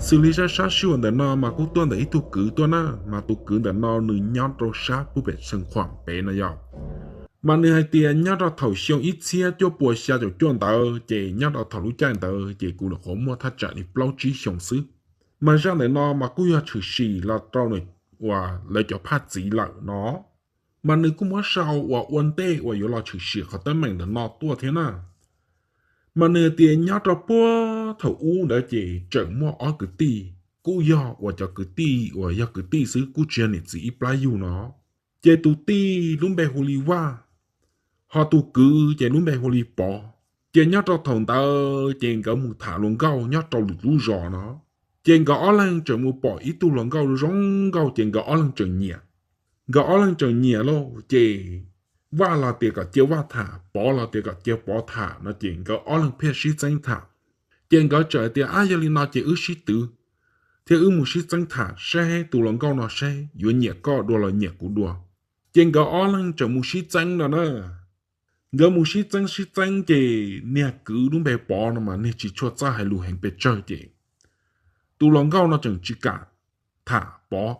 Xws li sab sab sij huam ntawm no mas kuj tuaj ntawm ib tug kwv tuaj na, mas tus kwv ntawm no nws nyob rau sab pub pem Xeev Khuam pem no yog. Mas nws hais tias nyob rau thaum xyoo ib txhiab cuaj pua xya caum cuaj ntawd ces nyob rau thaum lub caij ntawd ces kuv nyuam qhuav muaj thaj tsam li plaub tsib xyoos xwb. Mas zaj ntawm no mas kuj yog tshwm sim los rau uas lawv cov phaj txwv lawm no. Mas nws kuj muab sau uas ua ntej uas yuav los tshwm sim qhov teeb meem ntawm no tuaj thiab na. Mas nws tias nyob rau puag thaum ub ntawd ces tseem muaj ob kwv tij, kuj yog uas cov kwv tij uas yog kwv tij xwb kuj tsis yog niam txiv ib plab yug no. Ces tus tij lub npe hu li Vaj, ho tus kwv ces lub npe hu li Pov. Ces nyob rau thaum ntawd ces nkawd mus tham hluas nkauj nyob rau lwm lub zos no. Ces nkawd ob leeg tseem mus pom ib tug hluas nkauj zoo nkauj ces nkawd ob leeg tseem nyiam. Nkawd ob leeg tseem nyiam lauj ces Vaj los tias kom cia Vaj tham, Pov los tias kom cia Pov tham no ces nkawd ob leeg pheej sib txeeb tham. Ces nkawd txawm tias, Ab, yog li no ces wb sib twv thiab wb mus sib txeeb tham saib tus hluas nkauj no saib yuav nyiam koj dua los nyiam kuv dua. Ces nkawd ob leeg txawm mus sib txeeb no na. Nkawd mus sib txeeb sib txeeb ces niag kwv lub npe Pov no mas niag tsis tshua txawj hais lus heev pes tsawg ces tus hluas nkauj no tseem tsis kam tham Pov.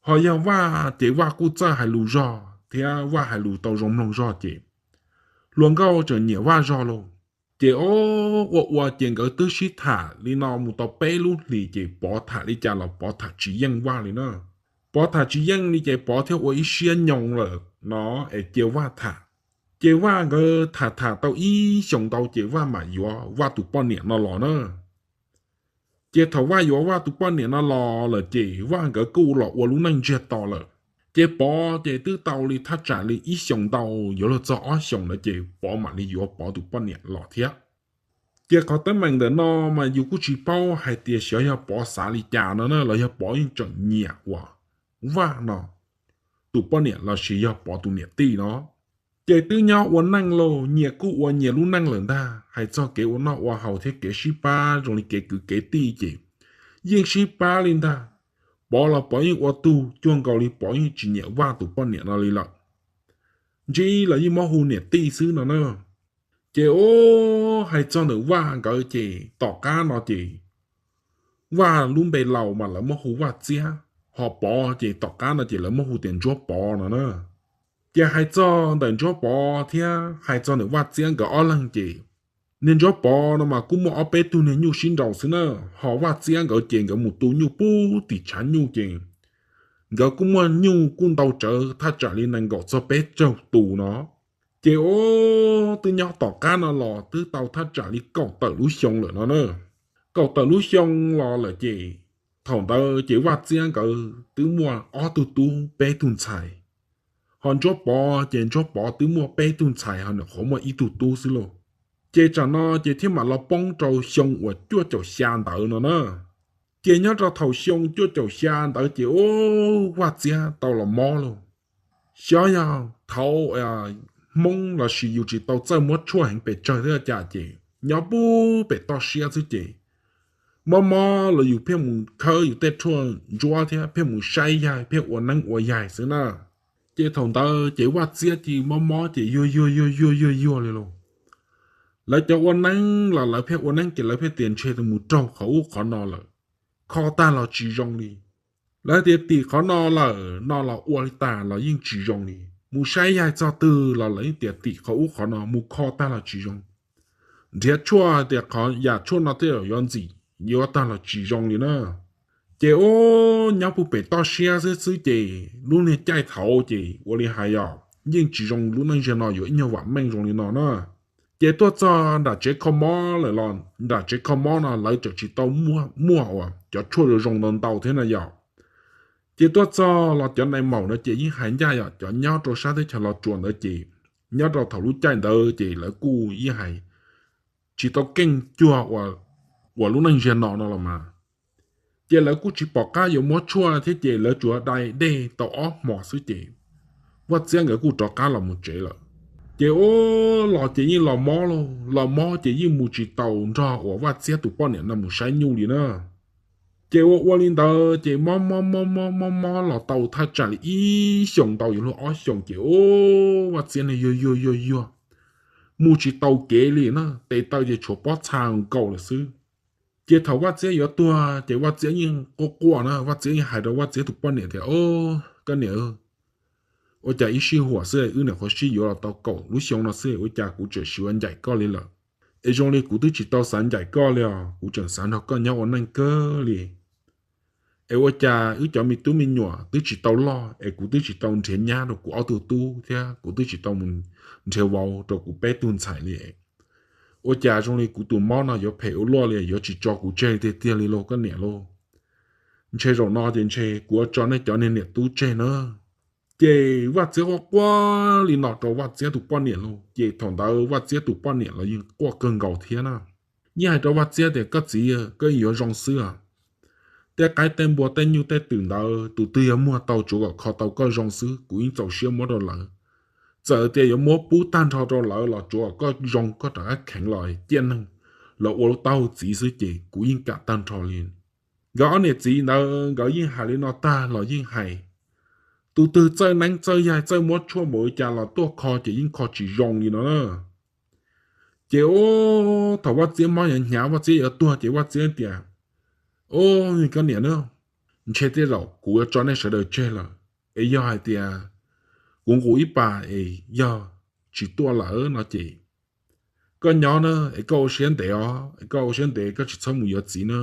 Ho yog Vaj ces Vaj kuj txawj hais lus zog thiab Vaj hais lus tau zoo mloog zog ces hluas nkauj tseem nyiam Vaj zog lauj. Ces o, ua ua ces nkawd twb sib tham li no mus tau peb lub hlis ces Pov tham li cas los Pov tham tsis yeej Vaj li na. Pov tham tsis yeej li ces Pov thiaj ua ib siab nyoo lawm no es cia Vaj tham. Ces Vaj nkawd tham tham tau ib xyoos ntau ces Vaj mam yuav Vaj tus poj niam no los na. Ces thaum Vaj yuav Vaj tus poj niam no los lawm ces Vaj nkawd kuj los ua lub neej ntsiag to lawm. Ces Pov ces twb tau li thaj tsam li ib xyoos ntau yuav luag txog ob xyoos ntawd ces Pov mam li yuav Pov tus poj niam los thiab. Ces qhov teeb meem ntawm no mas yus kuj tsis paub hais tias xyov yog Pov xav li cas no na los yog Pov yeej tseem nyiam uas Vaj no tus poj niam lossis yog Pov tus niam tij no. Ces twb nyob ua neej lauj, nyias kuj ua nyias lub neej lawm ntag. Hais txog kev ua noj ua haus thiab kev sib pab zoo li kev kwv kev tij ces yeej sib pab li ntag. Pov los Pov yeej ua tug cuag nkaus li Pov yeej tsis nyiam Vaj tus poj niam no li lawm. Ntsib los yeej muab hu niam tij xwb no na. Ces o, hais txog ntawm Vaj nkawd ces tom qab no ces Vaj lub npe laus mas lawv muab hu Vaj Txiab, ho Pov ces tom qab no ces lawv muab hu tias Ntsuab Pov no na. Ces hais txog ntawm Ntsuab Pov thiab hais txog ntawm Vaj Txiab nkawd ob leeg ces niag Ntsuab Pov no mas kuj muaj ob peb tug niag nyuj sib nraus xwb na, ho Vaj Txiab nkawd ces nkawd mus tu nyuj pub tim tshav nyuj ces nkawd kuj muaj nyuj kuj ntau tsawv thaj tsam li nees nkaum txog peb caug tus no. Ces o, twb nyob tom qab no los twb tau thaj tsam li kaum tawm lub xyoo lawm no na. Kaum tawm lub xyoo los lawm ces thaum ntawd ces Vaj Txiab nkawd twb muaj ob tug tub peb tug ntxhais, ho Ntsuab Pov ces Ntsuab Pov twb muaj peb tug ntxhais ho nyuam qhuav muaj ib tug tub xwb lauj. Ces tsam no ces thiaj mam los poob rau xyoo uas cuaj caum xya ntawd no na. Ces nyob rau thaum xyoo cuaj caum xya ntawd ces o, Vaj Txiab tau los mob lauj. Xyov yog thaud Hmoob lossis yus tsis tau txawj muab tshuaj heev pes tsawg thiab cas ces nyob pub pem toj siab xwb ces mob mob los yus pheej mus khawb yus tej tshuaj ntsuab thiab pheej mus saib yaig pheej ua neeb ua yaig xwb na. Ces thaum ntawd ces Vaj Txiab cia li mob mob ces yuag yuag yuag yuag yuag yuag li lauj. Lawv cov ua neeb los lawv pheej ua neeb ces lawv pheej tias ntshe mus raug qhov ub qhov no lawm, kho tag los tsis zoo li. Lawv tias tim qhov no lawm no los ua li tas los yeej tsis zoo li, mus saib yaig txog twg los lawv yeej tias tim qhov ub qhov no mus kho tag los tsis zoo. Nrhiav tshuaj tias qhov yam tshuaj no tej zaum yuav ntxim yuav tag los tsis zoo li na. Ces ub nyob pub pem toj siab xwb xwb ces lub niag caij thaud ces ua li hais yom yeej tsis zoo, lub neej ziag no yuav ib nyuag vam meej zoo li no na. Ces tuaj txog nram tsev kho mob lawm los nram tsev kho mob no lawv tseem tsis tau muaj uas cov tshuaj zoo zoo ntau ntau thiab na yom. Ces tuaj txog los cov nai maum no ces yeej hais ncaj yom, cov nyob rau sab teb chaws Los Tsuas ntawd ces nyob rau thaum lub caij ntawd ces lawv kuj yeej hais tsis tau keej cuag uas lub neej ziag no no los mas. Ces lawv kuj tsis pom qab yuav muab tshuaj thiab ces lawv tsuas dai dej tau ob hmos xwb ces Vaj Txiab nkawd kuj rov qab los mus tsev lawm. Ces ub los ces yeej los mob lauj, los mob ces yeej mus tsis tau nrog uas Vaj Txiab tus poj niam no mus saib nyuj li na. Ces ua ua li ntawd ces mob mob mob mob mob mob los tau thaj tsam li ib xyoos ntau yuav luag ob xyoos ces ub Vaj Txiab ne yuag yuag yuag yuag mus tsis tau kev li na, tes taw ces tshuav pob txha nkaus lawm xwb. Ces thaum Vaj Txiab yuav tuag ces Vaj Txiab yeej quaj quaj na, Vaj Txiab yeej hais rau Vaj Txiab tus poj niam tias, Au, koj niam, ua cas ib sij huam xwb wb niam qhuav sib yuav los tau kaum lub xyoo no xwb ua cas kuv tseem tsis ua ncaim koj li lawm. Es zoo li kuv twb tsis tau xav ncaim koj li os, kuv tseem xav nrog koj nyob ua neej kawg li. Es ua cas wb cov me tub me nyuam twb tsis tau loj es kuv twb tsis tau nrhiav nyab rau kuv ob tug tub thiab kuv twb tsis tau mus nrhiav vauv rau kuv peb tug ntxhais li. Ua cas zoo li kuv tus mob no yuav phem ua luaj li, yuav tsis tso kuv tseg tiag tiag li lauj koj niam lauj. Ntshe zaum no ces ntshe kuv yuav tso nej cov niag niam tub tseg na. Ces Vaj Txiab quaj quaj li no rau Vaj Txiab tus poj niam lauj, ces thaum ntawd Vaj Txiab tus poj niam los yeej quaj kawg nkaus thiab na. Yeej hais rau Vaj Txiab tias, Koj txiv, koj yuav zoo xwb. Tej qaib tej npua tej nyuj tej twm ntawd tus twg yog muag tau tsuav kom kho tau koj zoo xwb, kuv yeej txaus siab muab rau lawv. Txawm tias yuav muab pub tag nrho rau lawv los tsuav kom koj zoo koj rov qab kheev los ciaj neeg, los ua lub taub hau txiv xwb ces kuv yeej kam tag nrho li. Nkawd ob niam txiv ntawd nkawd yeej hais li no tag los yeej hais, tus twg txawj neeb txawj yaig txawj muab tshuaj npaum li cas los tuaj kho ces yeej kho tsis zoo li no na. Ces ub, thaum Vaj Txiab mob hnyav hnyav Vaj Txiab yuav tuag ces Vaj Txiab tias, Ub, koj niam na, ntshe tej zaum kuv yuav tso nej sawv daws tseg lawm. Es yog hais tias kuv nqus ib pas es yog tsis tuaj lawm no ces koj nyob na, es koj ua siab ntev os, es koj ua siab ntev koj tsis txhob mus yuav txiv na,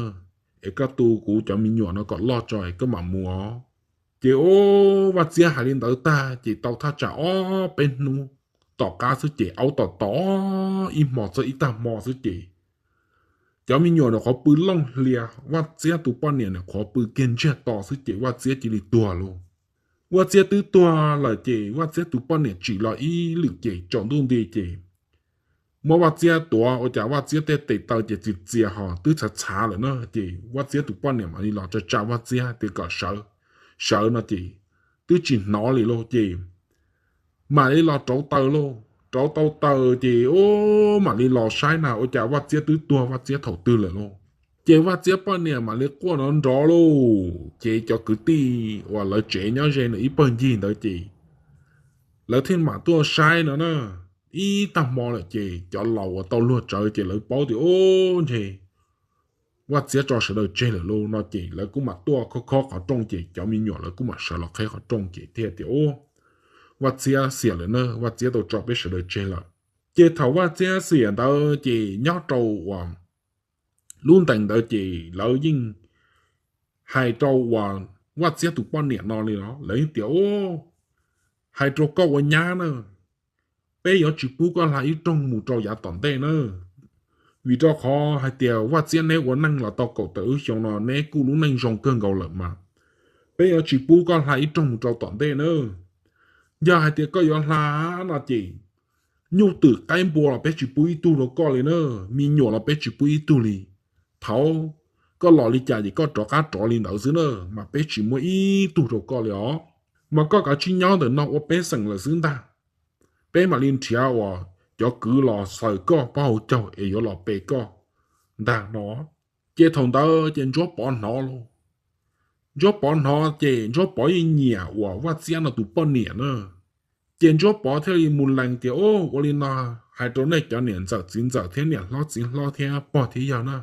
es koj tu kuv cov me nyuam no kom loj tso es koj mam mus os. Ces ub, Vaj Txiab hais li ntawd tag ces tau thaj tsam ob peb hnub tom qab xwb ces aub tom tom ib hmo txog ib tag hmo xwb ces cov me nyuam nyuam qhuav pw looj hlias, Vaj Txiab tus poj niam nyuam qhuav pw kiag ntsiag to xwb ces Vaj Txiab cia li tuag lauj. Vaj Txiab twb tuag lawm ces Vaj Txiab tus poj niam tsim los ib lwm ces tsaus ntuj nti ces muab Vaj Txiab tuav ua cas Vaj Txiab tej tes taw ces txias txias ho twb txhav txhav lawm na ces Vaj Txiab tus poj niam mam li los tsa tsa Vaj Txiab tias kom sawv, sawv no ces twb tsis hnov li lauj ces mam li los rauv taws lauj, rauv tau taws ces ub mam li los saib na ua cas Vaj Txiab twb tuag Vaj Txiab thaum twg lawm lauj. Ces Vaj Txiab poj niam mam li quaj nrov nrov lauj ces cov kwv tij uas lawv tsev nyob ze ntawm ib pawg ncig ntawd ces lawv thiaj mam tuaj saib no na. Ib tag hmo lawm ces cov laus uas tau luag tsawv ces lawv paub tias ub ntshe Vaj Txiab tso sawv daws tseg lawm lauj no ces lawv kuj mam tuaj khob khob qhov rooj ces cov me nyuam lawv kuj mam sawv los qheb qhov rooj ces thiaj tias ub, Vaj Txiab xiam lawm na, Vaj Txiab tau tso peb sawv daws tseg lawm. Ces thaum Vaj Txiab xiam ntawd ces nyob rau uas lub ntees ntawd ces lawv yeej hais rau uas Vaj Txiab tus poj niam no li los lawv yeej tias ub, hais rau koj ua nyab na, peb yuav tsis pub koj hla ib rooj mus rau yav tom ntej na, vim rau qhov hais tias Vaj Txiab neb ua neej los tau kaum tawm lub xyoo no neb kuj lub neej zoo kawg nkaus lawm mas peb yuav tsis pub koj hla ib rooj mus rau tom ntej na. Yog hais tias koj yuav hla no ces nyuj twm qaib npua los peb tsis pub ib tug rau koj li na, me nyuam los peb tsis pub ib tug li. Thaum koj los li cas ces koj rov qab rov li ntawd xwb na, mas peb tsis muab ib tug rau koj li os. Mas koj kav tsij nyob ntawm no ua pej xeem lawm xwb ntag. Peb mam li nrhiav uas cov kwv los xaws koj plaub hau caug es yuav los pe koj ntag no. Ces thaum ntawd ces Ntsuab Pov hnov lauj. Ntsuab Pov hnov ces Ntsuab Pov yeej nyiam uas Vaj Txiab no tus poj niam na. Ces Ntsuab Pov thiaj li mus lees tias, Ub, ua li no, hais rau nej cov niam ntxawm txiv ntxawm thiab niam hlob txiv hlob thiab pog thiab yawg na,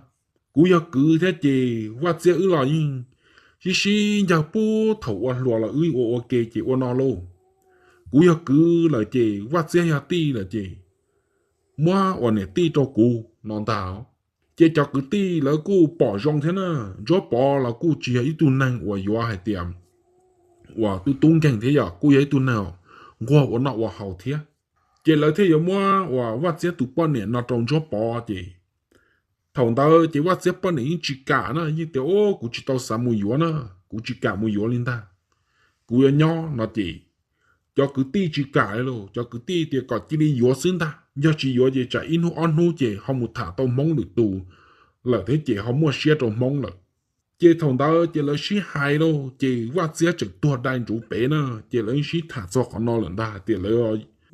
kuv yog kwv thiab ces Vaj Txiab wb los yeej sib sib ncawg puag thaum ua hluas los wb ua ua ke ces ua no lauj. Kuv yog kwv lawm ces Vaj Txiab yog tij lawm ces muab ua niam tij rau kuv no ntag. Ces cov kwv tij lawv kuj pom zoo thiab na. Ntsuab Pov los kuj tsis yog ib tug neeg uas yuav hais tias uas tub tub nkeeg thiab, yog kuj yog ib tug neeg nquag ua noj ua haus thiab. Ces lawv thiaj yuav muab uas Vaj Txiab tus poj niam no rau Ntsuab Pov ces thaum ntawd ces Vaj Txiab poj niam yeej tsis kam na, yeej tias, Ub, kuv tsis tau xav mus yuav na, kuv tsis kam mus yuav li ntag, kuv yuav nyob no ces cov kwv tij tsis kam li lauj. Cov kwv tij tias kom cia li yuav xwb ntag, yog tsis yuav ces tsam ib hnub ob hnub ces ho mus tham tau Hmoob lwm tus lawm thiab ces ho muaj siab rau Hmoob lawm. Ces thaum ntawd ces lawv sib hais lauj, ces Vaj Txiab tseem tuag dai ntsuv pem na, ces lawv sib tham txog qhov no lawm ntag, tias lawv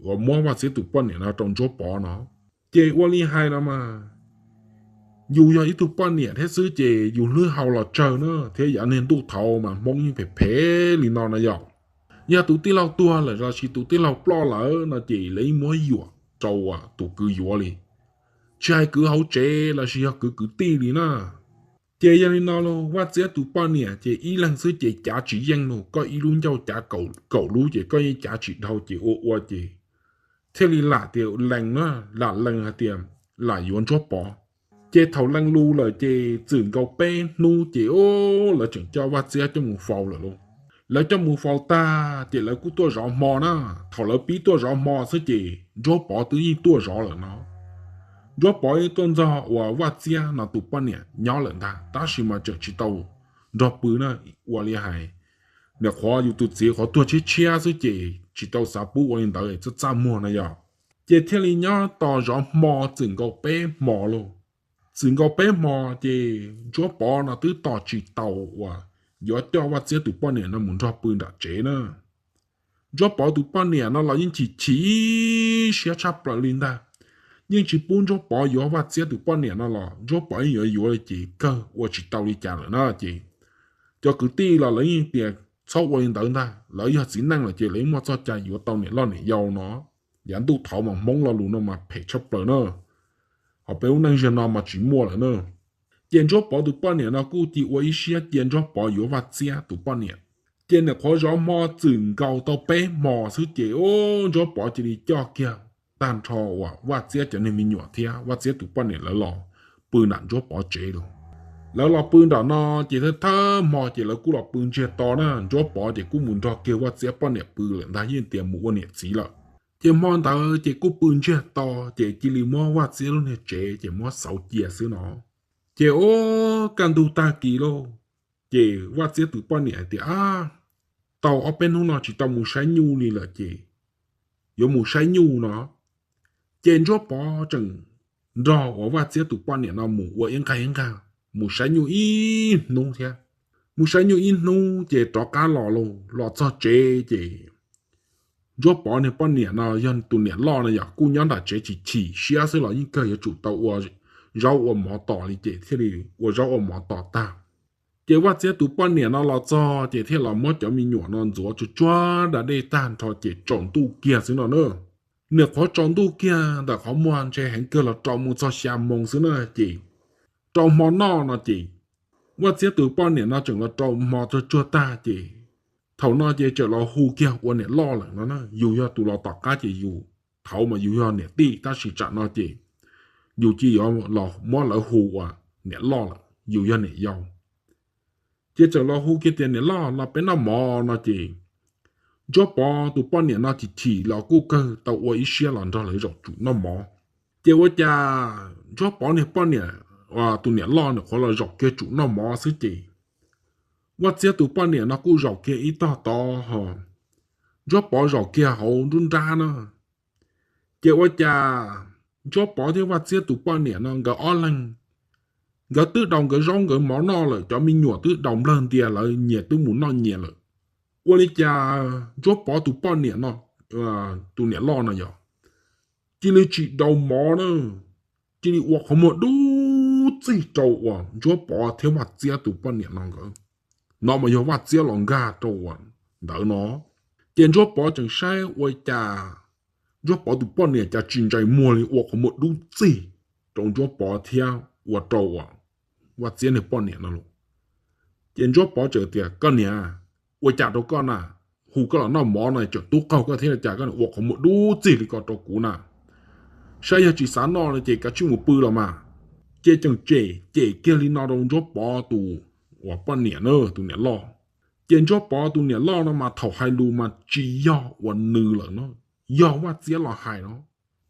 uas muab Vaj Txiab tus poj niam no rau Ntsuab Pov no. Ces ua li hais no mas, yus yog ib tug poj niam thiab xwb ces yus hlwb hau los tsawg na, thiab yav niag ntuj thaud mas Hmoob yeej phem phem li no na yom. Yog tus tij laug tuag lawm lossis tus tij laug ploj lawm no ces lawv yeej muab yuam rau tus kwv yuav li, tsis hais kwv hauv tsev lossis yog kwv kwv tij li na. Ces yog li no los Vaj Txiab tus poj niam ces ib leeg xwb ces cav tsis yeej los, koj ib lub ncauj cav kaum lub ces koj yeej cav tsis dhau ces ua ua ces thiaj li lam tias lees na, lam lees hais tias lam yuav Ntsuab Pov. Ces thaum lees lus lawm ces txwm nkaus peb hnub ces lawv tseem coj Vaj Txiab coj mus faus lawm lauj. Lawv coj mus faus tag ces lawv kuj tuaj zov hmo na. Thaum lawv pib tuaj zov hmo xwb ces Ntsuab Pov twb yeej tuaj zov lawm no. Ntsuab Pov yeej tuaj ntxog uas Vaj Txiab no tus poj niam nyob lawm ntag, tab sis mas tseem tsis tau nrog pw na. Ua li hais, nim qhuav yus tus txiv qhuav tuag tshiab tshiab xwb ces tsis tau xav pub ua li ntawd, txaj txaj muag no yog. Ces thiaj li nyob tos zov hmo txwm nkaus peb hmo lauj. Txwm nkaus peb hmo ces Ntsuab Pov no twb tos tsis tau uas yuav coj Vaj Txiab tus poj niam no mus nrog pw nram tsev na. Ntsuab Pov tus poj niam no los yeej chim chim siab tshaj plaws li ntag. Yeej tsis pub Ntsuab Pov yuav Vaj Txiab tus poj niam no los Ntsuab Pov yeej yuav yuav li ces kawg ua tsis tau li cas lawm na ces cov kwv tij los lawv yeej tias txhob ua li ntawd ntag, lawv yog txiv neej lawm ces lawv yeej muaj txoj cai yuav tau niam loj niam yau no. Yav ntuj thaud mas Hmoob lo lus no mas phem tshaj plaws na, ho peb lub neej ziag no mas tsis muaj lawm na. Ces Ntsuab Pov tus poj niam no kuj cia ua ib siab cia Ntsuab Pov yuav Vaj Txiab tus poj niam. Ces nim qhuav zov hmo txwm nkaus tau peb hmo xwb ces Ntsuab Pov cia li coj kiag tag nrho uas Vaj Txiab cov niag me nyuam thiab Vaj Txiab tus poj niam lawv los pw nram Ntsuab Pov tsev lawm. Lawv los pw nram no ces thawj thawj hmo ces lawv kuj los pw ntsiag to na, Ntsuab Pov ces kuj mus nrog kiag Vaj Txiab poj niam pw lawm ntag, yeej tias mus ua niam txiv lawm. Ces hmo ntawd ces kuj pw ntsiag to ces cia li muab Vaj Txiab lub niag tsev ces muab xauv cia xwb no. Ces ua kaj ntug tag kis lauj, ces Vaj Txiab tus poj niam hais tias, Ab, tau ob peb hnub no tsis tau mus saib nyuj li lawm ces yuav mus saib nyuj no. Ces Ntsuab Pov tseem nrog uas Vaj Txiab tus poj niam no mus ua ib nqag ib nqag, mus saib nyuj ib hnub thiab. Mus saib nyuj ib hnub ces rov qab los lauj, los txog tsev ces Ntsuab Pov niag poj niam no yog tus niam loj no yog kuj nyob nram tsev chim chim siab xwb los yeej kawg yuav tsum tau ua zaub ua mov tos li ces thiaj li ua zaub ua mov tos tag. Ces Vaj Txiab tus poj niam no los txog ces thiaj los muab cov me nyuam no ntxuav tsuag tsuag da dej tag nrho ces tsaus ntuj kiag xwb no na. Nim qhuav tsaus ntuj kiag ntawm qhov muag ntshe heev kawg los rau mus txog xya moo xwb na ces rau hmo noj no ces Vaj Txiab tus poj niam no tseem los rau hmo tsuag tsuag tag ces thaum no ces tseem los hu kiag ua niam loj lawm no na. Yus yog tus los tom qab ces yus, thaud mas yus yog niam tij tab sis tsam no ces yus cia li los muab lawv hu ua niam loj lawm, yus yog niam yau. Ces txawm los hu kiag tias, Niam loj, los peb noj mov no ces Ntsuab Pov tus poj niam no chim chim los kuj kawg tau ua ib siab los nrog lawv zaum tsum noj mov. Ces ua cas Ntsuab Pov niag poj niam, tus niam loj nim qhuav los zaum kiag tsum noj mov xwb ces Vaj Txiab tus poj niam no kuj zaum kiag ib tog tod ho Ntsuab Pov zaum kiag hauv nruab nrab na. Ces ua cas Ntsuab Pov thiab Vaj Txiab tus poj niam no nkawd ob leeg, nkawd twb daus nkawd zaub nkawd mov noj lawm, cov me nyuam twb daus nplawg ntias lawv nyias twb mus noj nyias lawm. Ua li cas Ntsuab Pov tus poj niam no, tus niam loj no yog cia li tsis daus mov na, cia li ua qhov muag dub txig rau uas Ntsuab Pov thiab Vaj Txiab tus poj niam no nkawd. No mas yog Vaj Txiab los nkag rau uas ntawd no. Ces Ntsuab Pov tseem saib ua cas Ntsuab Pov tus poj niam cas tsis ntsais muag li, ua qhov muag dub txig rau Ntsuab Pov thiab ua rau uas Vaj Txiab niag poj niam no los. Ces Ntsuab Pov tseem tias, Koj niam, ua cas rau koj na? Hu koj los noj mov no tseem tub qaug koj thiab, cas koj ua qhov muag dub txig li ko rau kuv na? Saib yog tsis xav noj no ces kav tsij mus pw los mas. Ces tseem cem cem kiag li no rau Ntsuab Pov tus uas poj niam na, tus niam loj. Ces Ntsuab Pov tus niam loj no mas thaum hais lus mas tsis yog uas nws lawm no, yog Vaj Txiab los hais no.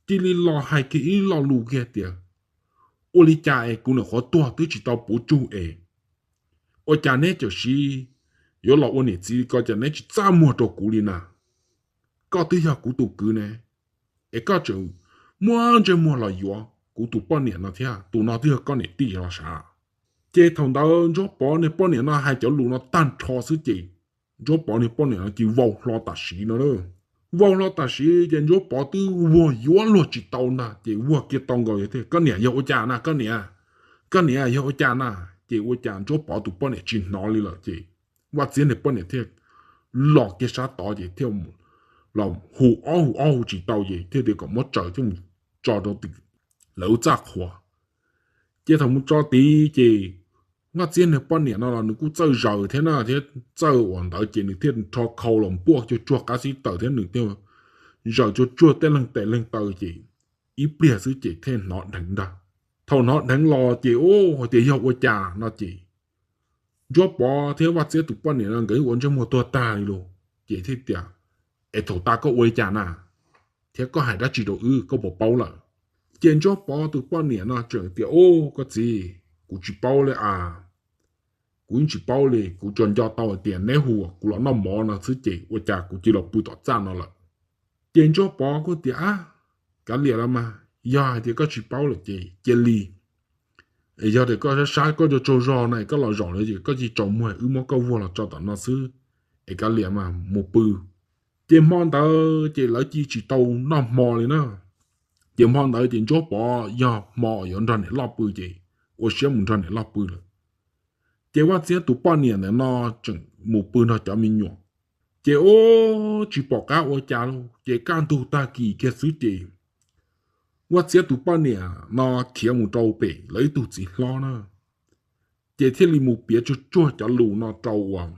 Cia li los hais kiag ib lo lus kiag tias, Ua li cas es kuv niam qhuav tuag twb tsis tau puv tsug es ua cas neb cawm siv yuav los ua niam txiv li ko, cas neb tsis txaj muag rau kuv li na? Koj twb yog kuv tus kwv ne, es koj tseem muab ntsej muag los yuav kuv tus poj niam no thiab, tus no twb yog koj niam tij los sav. Ces thaum ntawd Ntsuab Pov niag poj niam no hais cov lus no tag nrho xwb ces Ntsuab Pov niag poj niam no cia vau hlo tam sim no. Vau hlo tam sim ces Ntsuab Pov twb vuag yuav luag tsis tau ntag, ces vuag kiag tau nkaus tias, Koj niam, yog ua cas na koj niam? Koj niam, yog ua cas na? Ces ua cas Ntsuab Pov tus poj niam tsis hnov li lawm ces Vaj Txiab niag poj niam thiaj los kiag sab tod ces thiaj los hu ob hu ob hu tsis tau ces thiaj tias kom muab tsaws thiaj mus tso rau tim lawv lub txaj qhua. Ces thaum mus tso tid ces Vaj Txiab niag poj niam no los nws kuj txawj zaws thiab na, thiab txawj uas ntawd ces nws thiaj rho khau los npuaj cuag tsuag qab xib taws thiab nws thiaj zaws tsuag tsuag tej leeg tes leeg taw ces ib pliag xwb ces thiaj hnov dheev ntag. Thaum hnov dheev los ces ub, hais tias yog ua cas no ces Ntsuab Pov thiab Vaj Txiab tus poj niam no nkawd ua ntsej muag tuag tag li lauj, ces thiaj tias, Es thaum tas koj ua li cas na? Thiab koj hais dab tsi rau wb, koj puas paub lawm? Ces Ntsuab Pov tus poj niam no tseem tias, Ub, koj txiv, kuv tsis paub li as. Kuv yeej tsis paub li, kuv tsuas nco tau hais tias neb hu kuv los noj mov no xwb ces ua cas kuv cia li los pw tom txaj no lawm. Ces Ntsuab Pov kuj tias, Ab, kav liam los mas, yog hais tias koj tsis paub lawm ces cia li. Es yog tias koj sab sab koj tsaug tsaug zog na, koj los zaum lawm ces koj cia li tsaus muag, wb muab koj vuag los tso tom no xwb, es kav liam mas mus pw. Ces hmo ntawd ces lawv cia li tsis tau noj hmo li na. Ces hmo ntawd ces Ntsuab Pov yog hmo yuav nrog niam loj pw ces ua siab mus nrog niam loj pw lawm. Ces Vaj Txiab tus poj niam ntawm no tseem mus pw nrog cov me nyuam. Ces ub, tsis pom qab ua cas lauj, ces kaj ntug tag kis kiag xwb ces Vaj Txiab tus poj niam no khiav mus rau pem lawv ib tug txiv hlob na. Ces thiaj li mus piav tsuag tsuag cov lus no rau uas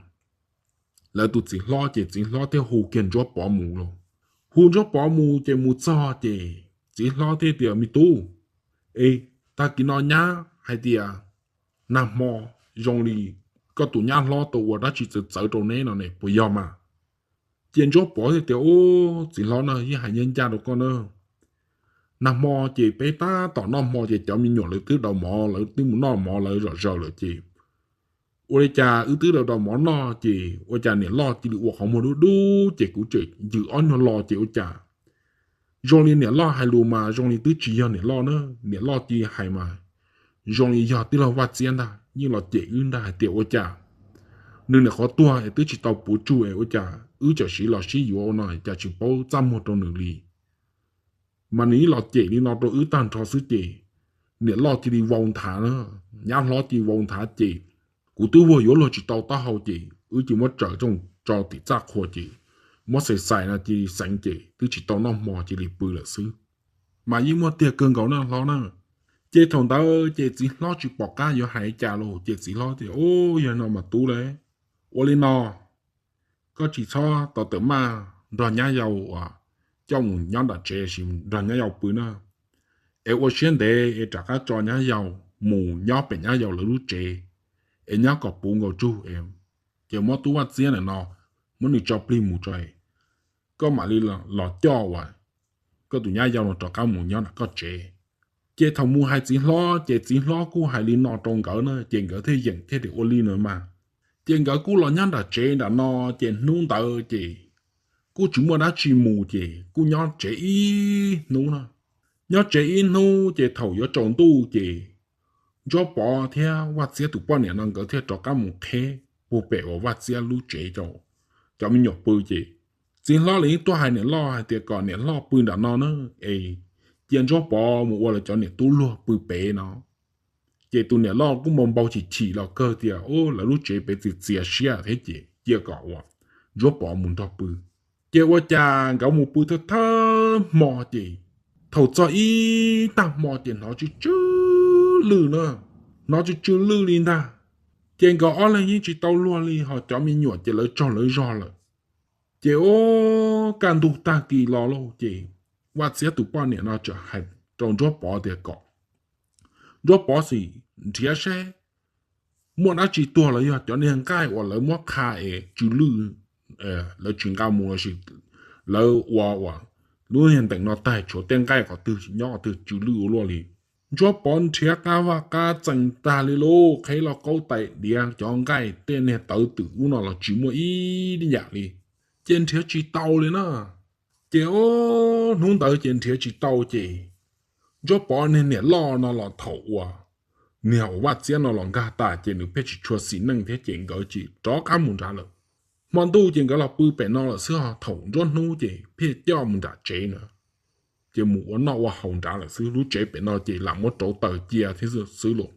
lawv tus txiv hlob, ces txiv hlob thiaj hu kiag Ntsuab Pov mus lauj. Hu Ntsuab Pov mus ces mus txog ces txiv hlob thiaj tias, Me tub, es tag kis no nyab hais tias nag hmo zoo li koj tus nyab hlob tau ua dab tsi txawv txawv rau neb no ne, puas yog mas? Ces Ntsuab Pov thiaj tias, Ub, txiv hlob na, yeej hais ncaj ncaj rau koj na. Nag hmo ces peb tab tom noj hmo ces cov me nyuam lawv twb daus mov, lawv twb mus noj mov lawv zom zaws lawm ces ua li cas wb twb daus daus mov noj ces ua cas niam loj cia li ua qhov muag dub dub ces kuv tseem ncws ob nyuag lo ces ua cas zoo li niam loj hais lus mas zoo li twb tsis yog niam loj na. Niam loj cia li hais mas zoo li yog tij laug Vaj Txiab ntag, yeej los cem wb ntag hais tias ua cas nws niam qhuav tuag es twb tsis tau puv tsug es ua cas wb txawm siv los sib yuav ua no cas tsis paub txaj muag rau nws li. Mas nws ib los cem li no rau wb tag nrho xwb ces niam loj cia li vau nthav na, nyab hlob cia li vau nthav ces kuv twb vuag yuav luag tsis tau taub hau ces wb cia li muab tsaws tso tim txaj qhua ces muab xais xais no cia li xeev ces twb tsis tau noj hmo cia li pw lawm xwb. Mas yeej muaj tiag kawg nkaus na hlob na. Ces thaum ntawd ces txiv hlob tsis pom qab yuav hais li cas los ces txiv hlob tias, Ub, yog no mas tub lauj, ua li no, koj tsis txhob tau tawm maj nrog nyab yau uas coj mus nyob nram tsev, sis nrog nyab yau pw na. Es ua siab ntev es rov qab tso nyab yau mus nyob pem nyab yau lawv lub tsev, es nyob kom puv nkaus tsug es, ces muab tub Vaj Txiab ntawm no, muab nws tso plig mus tso, koj mam li los coj uas koj tus nyab yau no rov qab mus nyob nram koj tsev. Ces thaum mus hais txiv hlob ces txiv hlob kuj hais li no rau nkawd na ces nkawd thiaj yeem thiaj li ua li no mas. Ces nkawd kuj los nyob nram tsev nram no, ces hnub ntawd ces kuj tsis muaj dab tsi mus ces kuj nyob tsev ib hnub na. Nyob tsev ib hnub ces thaum yuav tsaus ntuj ces Ntsuab Pov thiab Vaj Txiab tus poj niam no nkawd thiaj rov qab mus qheb puag pem uas Vaj Txiab lub tsev rau cov me nyuam pw ces txiv hlob li tuaj hais niam loj hais tias kom niam loj pw nram no na, es cia Ntsuab Pov mus ua lawv cov niam tub luag pw pem no. Ces tus niam loj kuj npau npau chim chim los kawg tias, Ub, lawv lub tsev pem txias txias siab thiab ces cia kom uas Ntsuab Pov mus nrog pw. Ces ua cas nkawd mus pw thawj thawj hmo ces thaum txog ib tag hmo ces hnov tsw tsw lwj na, hnov tsw tsw lwj li ntag. Ces nkawd ob leeg yeej tsis tau luag li, ho cov me nyuam ces lawv tsaug lawv zog lawm. Ces ub, kaj ntug tag kis los lauj ces Vaj Txiab tus poj niam no txawm hais rau Ntsuab Pov tias kom Ntsuab Pov sim nrhiav saib muaj dab tsi tuag los yog cov niag nqaij uas lawv muab qha es tsw lwj, lawv tsis nqa mus los sis lawv ua uas lub niag ntees no tag tshuav tej nqaij qhov twg nyob qhov twg tsw lwj ua luaj li. Ntsuab Pov nrhiav qab vaj qab tsees tag li lauj, qheb lauj kaub tais diav cov nqaij tej niag tawv twm ub no los tsis muaj ib yam li. Ces nrhiav tsis tau li na. Ces hnub ntawd ces nrhiav tsis tau ces Ntsuab Pov niag niam loj no los thaum uas niag uas Vaj Txiab no los nkag tas ces nws pheej tsis tshua xis neej thiab ces nkawd tsis rov qab mus nrad lawm. Hmo ntuj ces nkawd los pw pem no lawm xwb, thaum nruab hnub ces pheej coj mus nram tsev na, ces mus ua noj ua haus nrad lawm xwb, lub tsev pem no ces lam muab rauv taws cia thiab xwb lauj.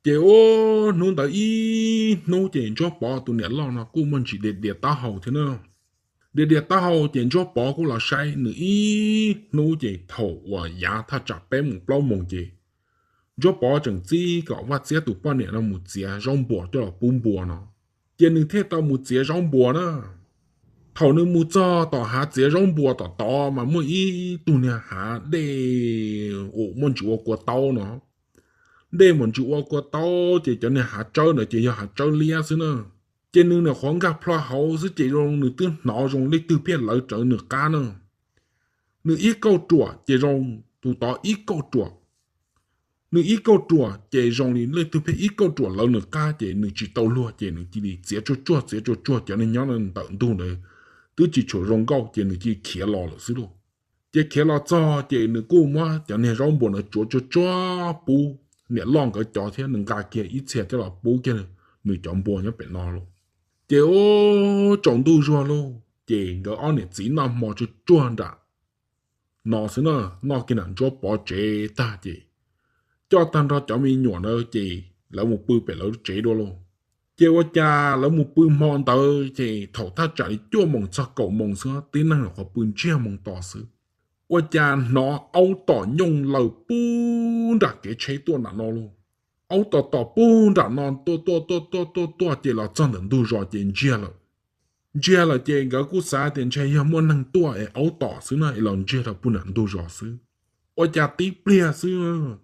Ces ub, hnub ntawd ib hnub ces Ntsuab Pov tus niam loj no kuj muaj ntsis dias dias taub hau thiab na. Dias dias taub hau ces Ntsuab Pov kuj los saib nws ib hnub ces thaum uas yav thaj tsam peb moos plaub moos ces Ntsuab Pov tseem txib kom Vaj Txiab tus poj niam no mus txiav zaub npua coj los pub npua no, ces nws thiaj tau mus txiav zaub npua na. Thaum nws mus txog tom hav txiav zaub npua tom tod mas muaj ib tug niag hav dej uas muaj ntsis ua kua taub no. Dej mas ntsis ua kua taub ces cov niag hav tsawb ntawd ces yog hav tsawb liab xwb na. Ces nws nyuam qhuav nkag plho hauv xwb ces zoo nws twb hnov zoo leej twg pheej lawv rawv nws qab na. Nws ib kauj ruam ces zoo tus tod ib kauj ruam, nws ib kauj ruam ces zoo li leej twg pheej ib kauj ruam lawv nws qab ces nws tsis tau luag ces nws cia li txiav tsuag tsuag txiav tsuag tsuag cov niag nyob ntawm ntug ntawd twb tsis tshua zoo nkauj ces nws cia li khiav los lawm xwb lauj. Ces khiav los txog ces nws kuj muab cov niag zaub npua ntawd tsuav tsuag tsuag pub niam loj nkawd cov thiab nws nqa kiag ib txhia coj los pub kiag nws cov npua nyob pem no lauj. Ces ub tsaus ntuj zuag lauj ces nkawd ob niam txiv noj hmo tsuag tsuag nram no xwb na, noj kiag nram Ntsuab Pov tsev tag ces coj tag nrho cov me nyuam ntawd ces lawv mus pw pem lawv tsev dua lauj. Ces ua cas lawv mus pw hmo ntawd ces thaum thaj tsam li cuaj moos txog kaum moos xwb tib neeg nyuam qhuav pw ntsiag moos to xwb, ua cas hnov aub tom nyooj laws pub nram kev tsheb tuaj nram no lauj. Aub tom tom pub nram no tuaj tuaj tuaj tuaj tuaj tuaj ces los txog ntawm ntug zos ces ntsiag lawm. Ntsiag lawm ces nkawd kuj xav tias ntshe yog muaj neeg tuaj es aub tom xwb na es los ntsiag rau pug nram ntug zos xwb. Ua cas tib pliag xwb,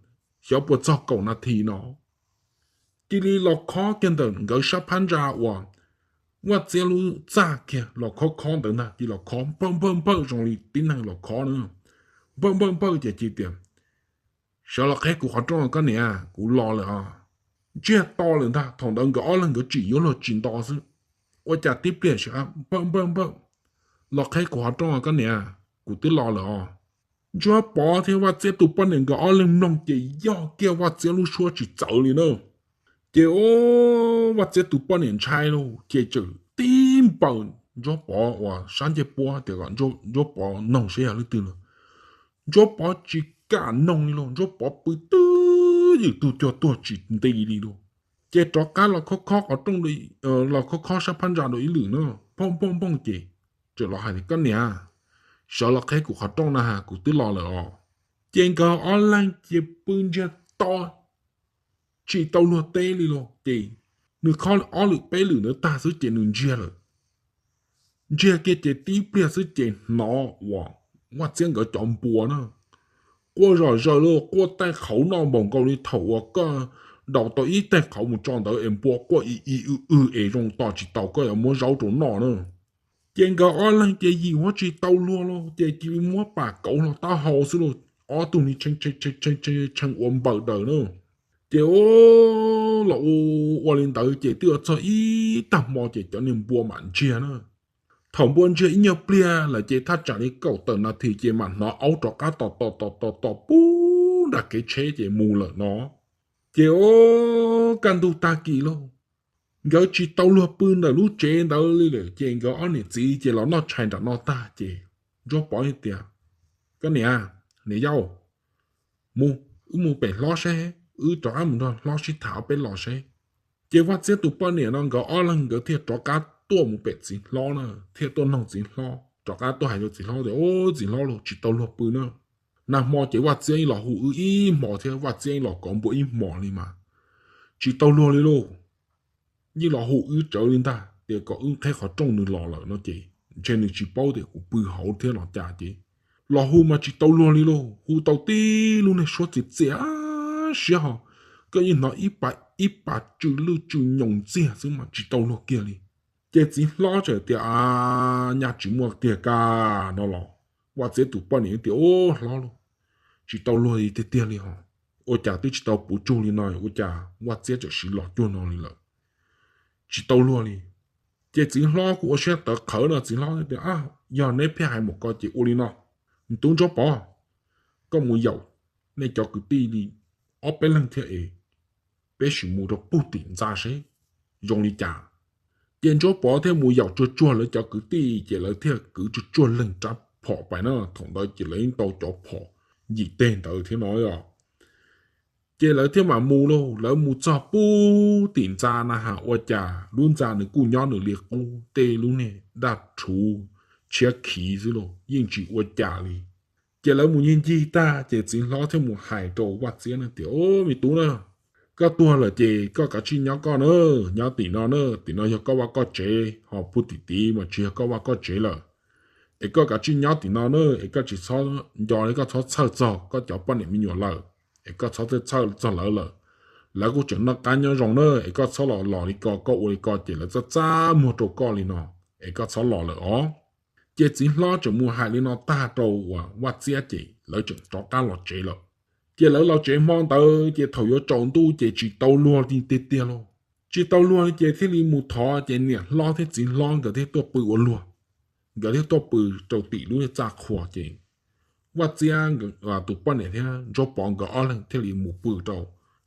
xyov puas txog kaum nas this no, cia li los khob kiag ntawm nkawd sab phab ntsa uas Vaj Txiab lub txaj kiag los khob khob ntawd ntag, cia li los khob npawj npawj npawj zoo li tib neeg los khob na. Npawj npawj npawj ces cia tias, sawv los qheb kuv qhov rooj koj niam, kuv los lawm os. Ntsiag to lawm ntag, thaum ntawd nkawd ob leeg nkawd tsim yuav luag tsis nto xwb. Ua cas tib pliag sawv npawj npawj npawj, los qheb kuv qhov rooj koj niam, kuv twb los lawm os. Ntsuab Pov thiab Vaj Txiab tus poj niam nkawd ob leeg mloog ces yog kiag Vaj Txiab lub suab tsis txawv li na. Ces ub Vaj Txiab tus poj niam ntshai lauj, ces txawm tib npaws Ntsuab Pov uas sab ncej puab tias kom Ntsuab Pov noog saib yog leej twg no. Ntsuab Pov tsis kam noog li lauj, Ntsuab Pov pw twb ywm tug cuag tuag tsis nti li lauj. Ces rov qab los khob khob qhov rooj, los khob khob sab phab ntsa rau ib lwm na, phooj phooj phooj ces txawm los hais tias koj niam, sawv los qheb kuv qhov rooj na has, kuv twb los lawm os. Ces nkawd ob leeg ces pw ntsiag to tsis tau luag teb li lauj. Ces nws khob ob lwm peb lwm ntawd tag xwb ces nws ntsiag lawm. Ntsiag kiag ces tib pliag xwb ces hnov uas Vaj Txiab nkawd cov npua na quaj zom zaws lauj, quaj taij qhauv noj npaum nkaus li thaum uas koj daus tau ib taig qhauv mus tso ntawd es npua quaj i i w w es zoo tos tsis tau koj yuav muab zaub rau noj na. Ces nkawd ob leeg ces yim huab tsis tau luag lauj, ces cia li muab pam kauv hlo taub hau xwb lauj, ob tug ni tshee tshee ua npaws daws na. Ces ub los ua ua li ntawd ces twb yuav txog ib tag hmo ces cov niag npua mam ntsiag na. Thaum npua ntsiag ib nyuag pliag lawm ces thaj tsam li kaum tawm nas this ces mam hnov aub rov qab tom tom tom tom tom pub nram kev tsheb ces mus lawm no. Ces ub kaj ntug tag kis lauj, nkawd tsis tau luag pw ntawm lub tsev ntawd li lawm ces nkawd ob niam txiv ces los noj tshais nram no tag ces Ntsuab Pov tias, koj niam, niam yau, mus, wb mus pem hlob seb, wb rov qab mus nrog hlob sib tham ob peb los seb. Ces Vaj Txiab tus poj niam no nkawd ob leeg nkawd thiaj rov qab tuaj mus pem txiv hlob na, thiaj tuaj noog txiv hlob, rov qab tuaj hais rau txiv hlob tias, ub, txiv hlob lauj, tsis tau luag pw na. Nag hmo ces Vaj Txiab yeej los hu wb ib hmos thiab Vaj Txiab yeej los kov npua ib hmos li mas tsis tau luag li lauj. Yeej los hu wb tsawv li ntag tias kom wb qheb qhov rooj nws los lawm no ces ntshe nws tsis paub tias kuv pw hauv thiab los cas ces los hu mas tsis tau luag li lauj. Hu tau tib lub niag suab txias txias siab ho, koj yeej hnov ib pas tsw lwj tsw nyoos ntxiag xwb mas tsis tau luag kiag li. Ces txiv hlob txawm tias, a, nyaj tsis muaj tiag kag no los. Vaj Txiab tus poj niam tias, ub, hlob lauj, tsis tau luag li tiag tiag li ho. Ua cas twb tsis tau puv tsug li no ua cas Vaj Txiab txawm siv los cuag no li lawm? Tsis tau luag li. Ces txiv hlob kuj ua siab tawv qhawv no, txiv hlob tias, yog neb pheej hais mus ko ces ua li no, me tub Ntsuab Pov, koj mus yaum nej cov kwv tij li ob peb leeg thiab es peb sim mus rau puag tim ntxa seb zoo li cas. Ces Ntsuab Pov thiaj mus yaum tsuag tsuag lawv cov kwv tij ces lawv thiaj kwv tsuag tsuag leeg rab phom pais na, thaum ntawd ces lawv yeej tau cov phom yim teg ntawd thiab no. Ces lawv thiaj mam mus lauj, lawv mus txog puag tim ntxa na has ua cas lub ntxa nws kuj nyob nws li qub, tej lub niag daj rhuv tshiab khiv xwb lauj, yeej tsis ua cas li. Ces lawv mus ncig ncig tag ces txiv hlob thiaj mus hais rau Vaj Txiab na tias, Au, me tub na, koj tuag lawm ces koj kav tsij nyob koj na, nyob tim no na, tim no yog koj vaj koj tsev, ho puag tim tid mas tsis yog koj vaj koj tsev lawm. Es koj kav tsij nyob tim no na, es koj tsis txhob nco li, koj txhob txhawj txog koj cov poj niam me nyuam lawm, es koj txhob txhawj txog lawv lawm. Lawv kuj tseem noj qab nyob zoo na, es koj txhob los los li ko, koj ua li ko ces lawv txaj txaj muag rau koj li no, es koj txhob los lawm os. Ces txiv hlob tseem mus hais li no tag rau uas Vaj Txiab ces lawv tseem rov qab los tsev lawm. Ces lawv los tsev hmo ntawd ces thaum yuav tsaus ntuj ces tsis tau luag li tiag tiag lauj. Tsis tau luag li ces thiaj li mus thov ces niam hlob thiab txiv hlob nkawd thiaj tuaj pw ua luag. Nkawd thiaj tuaj pw rau tim lub txaj qhua ces Vaj Txiab tus poj niam thiab Ntsuab Pov nkawd ob leeg thiaj li mus pw rau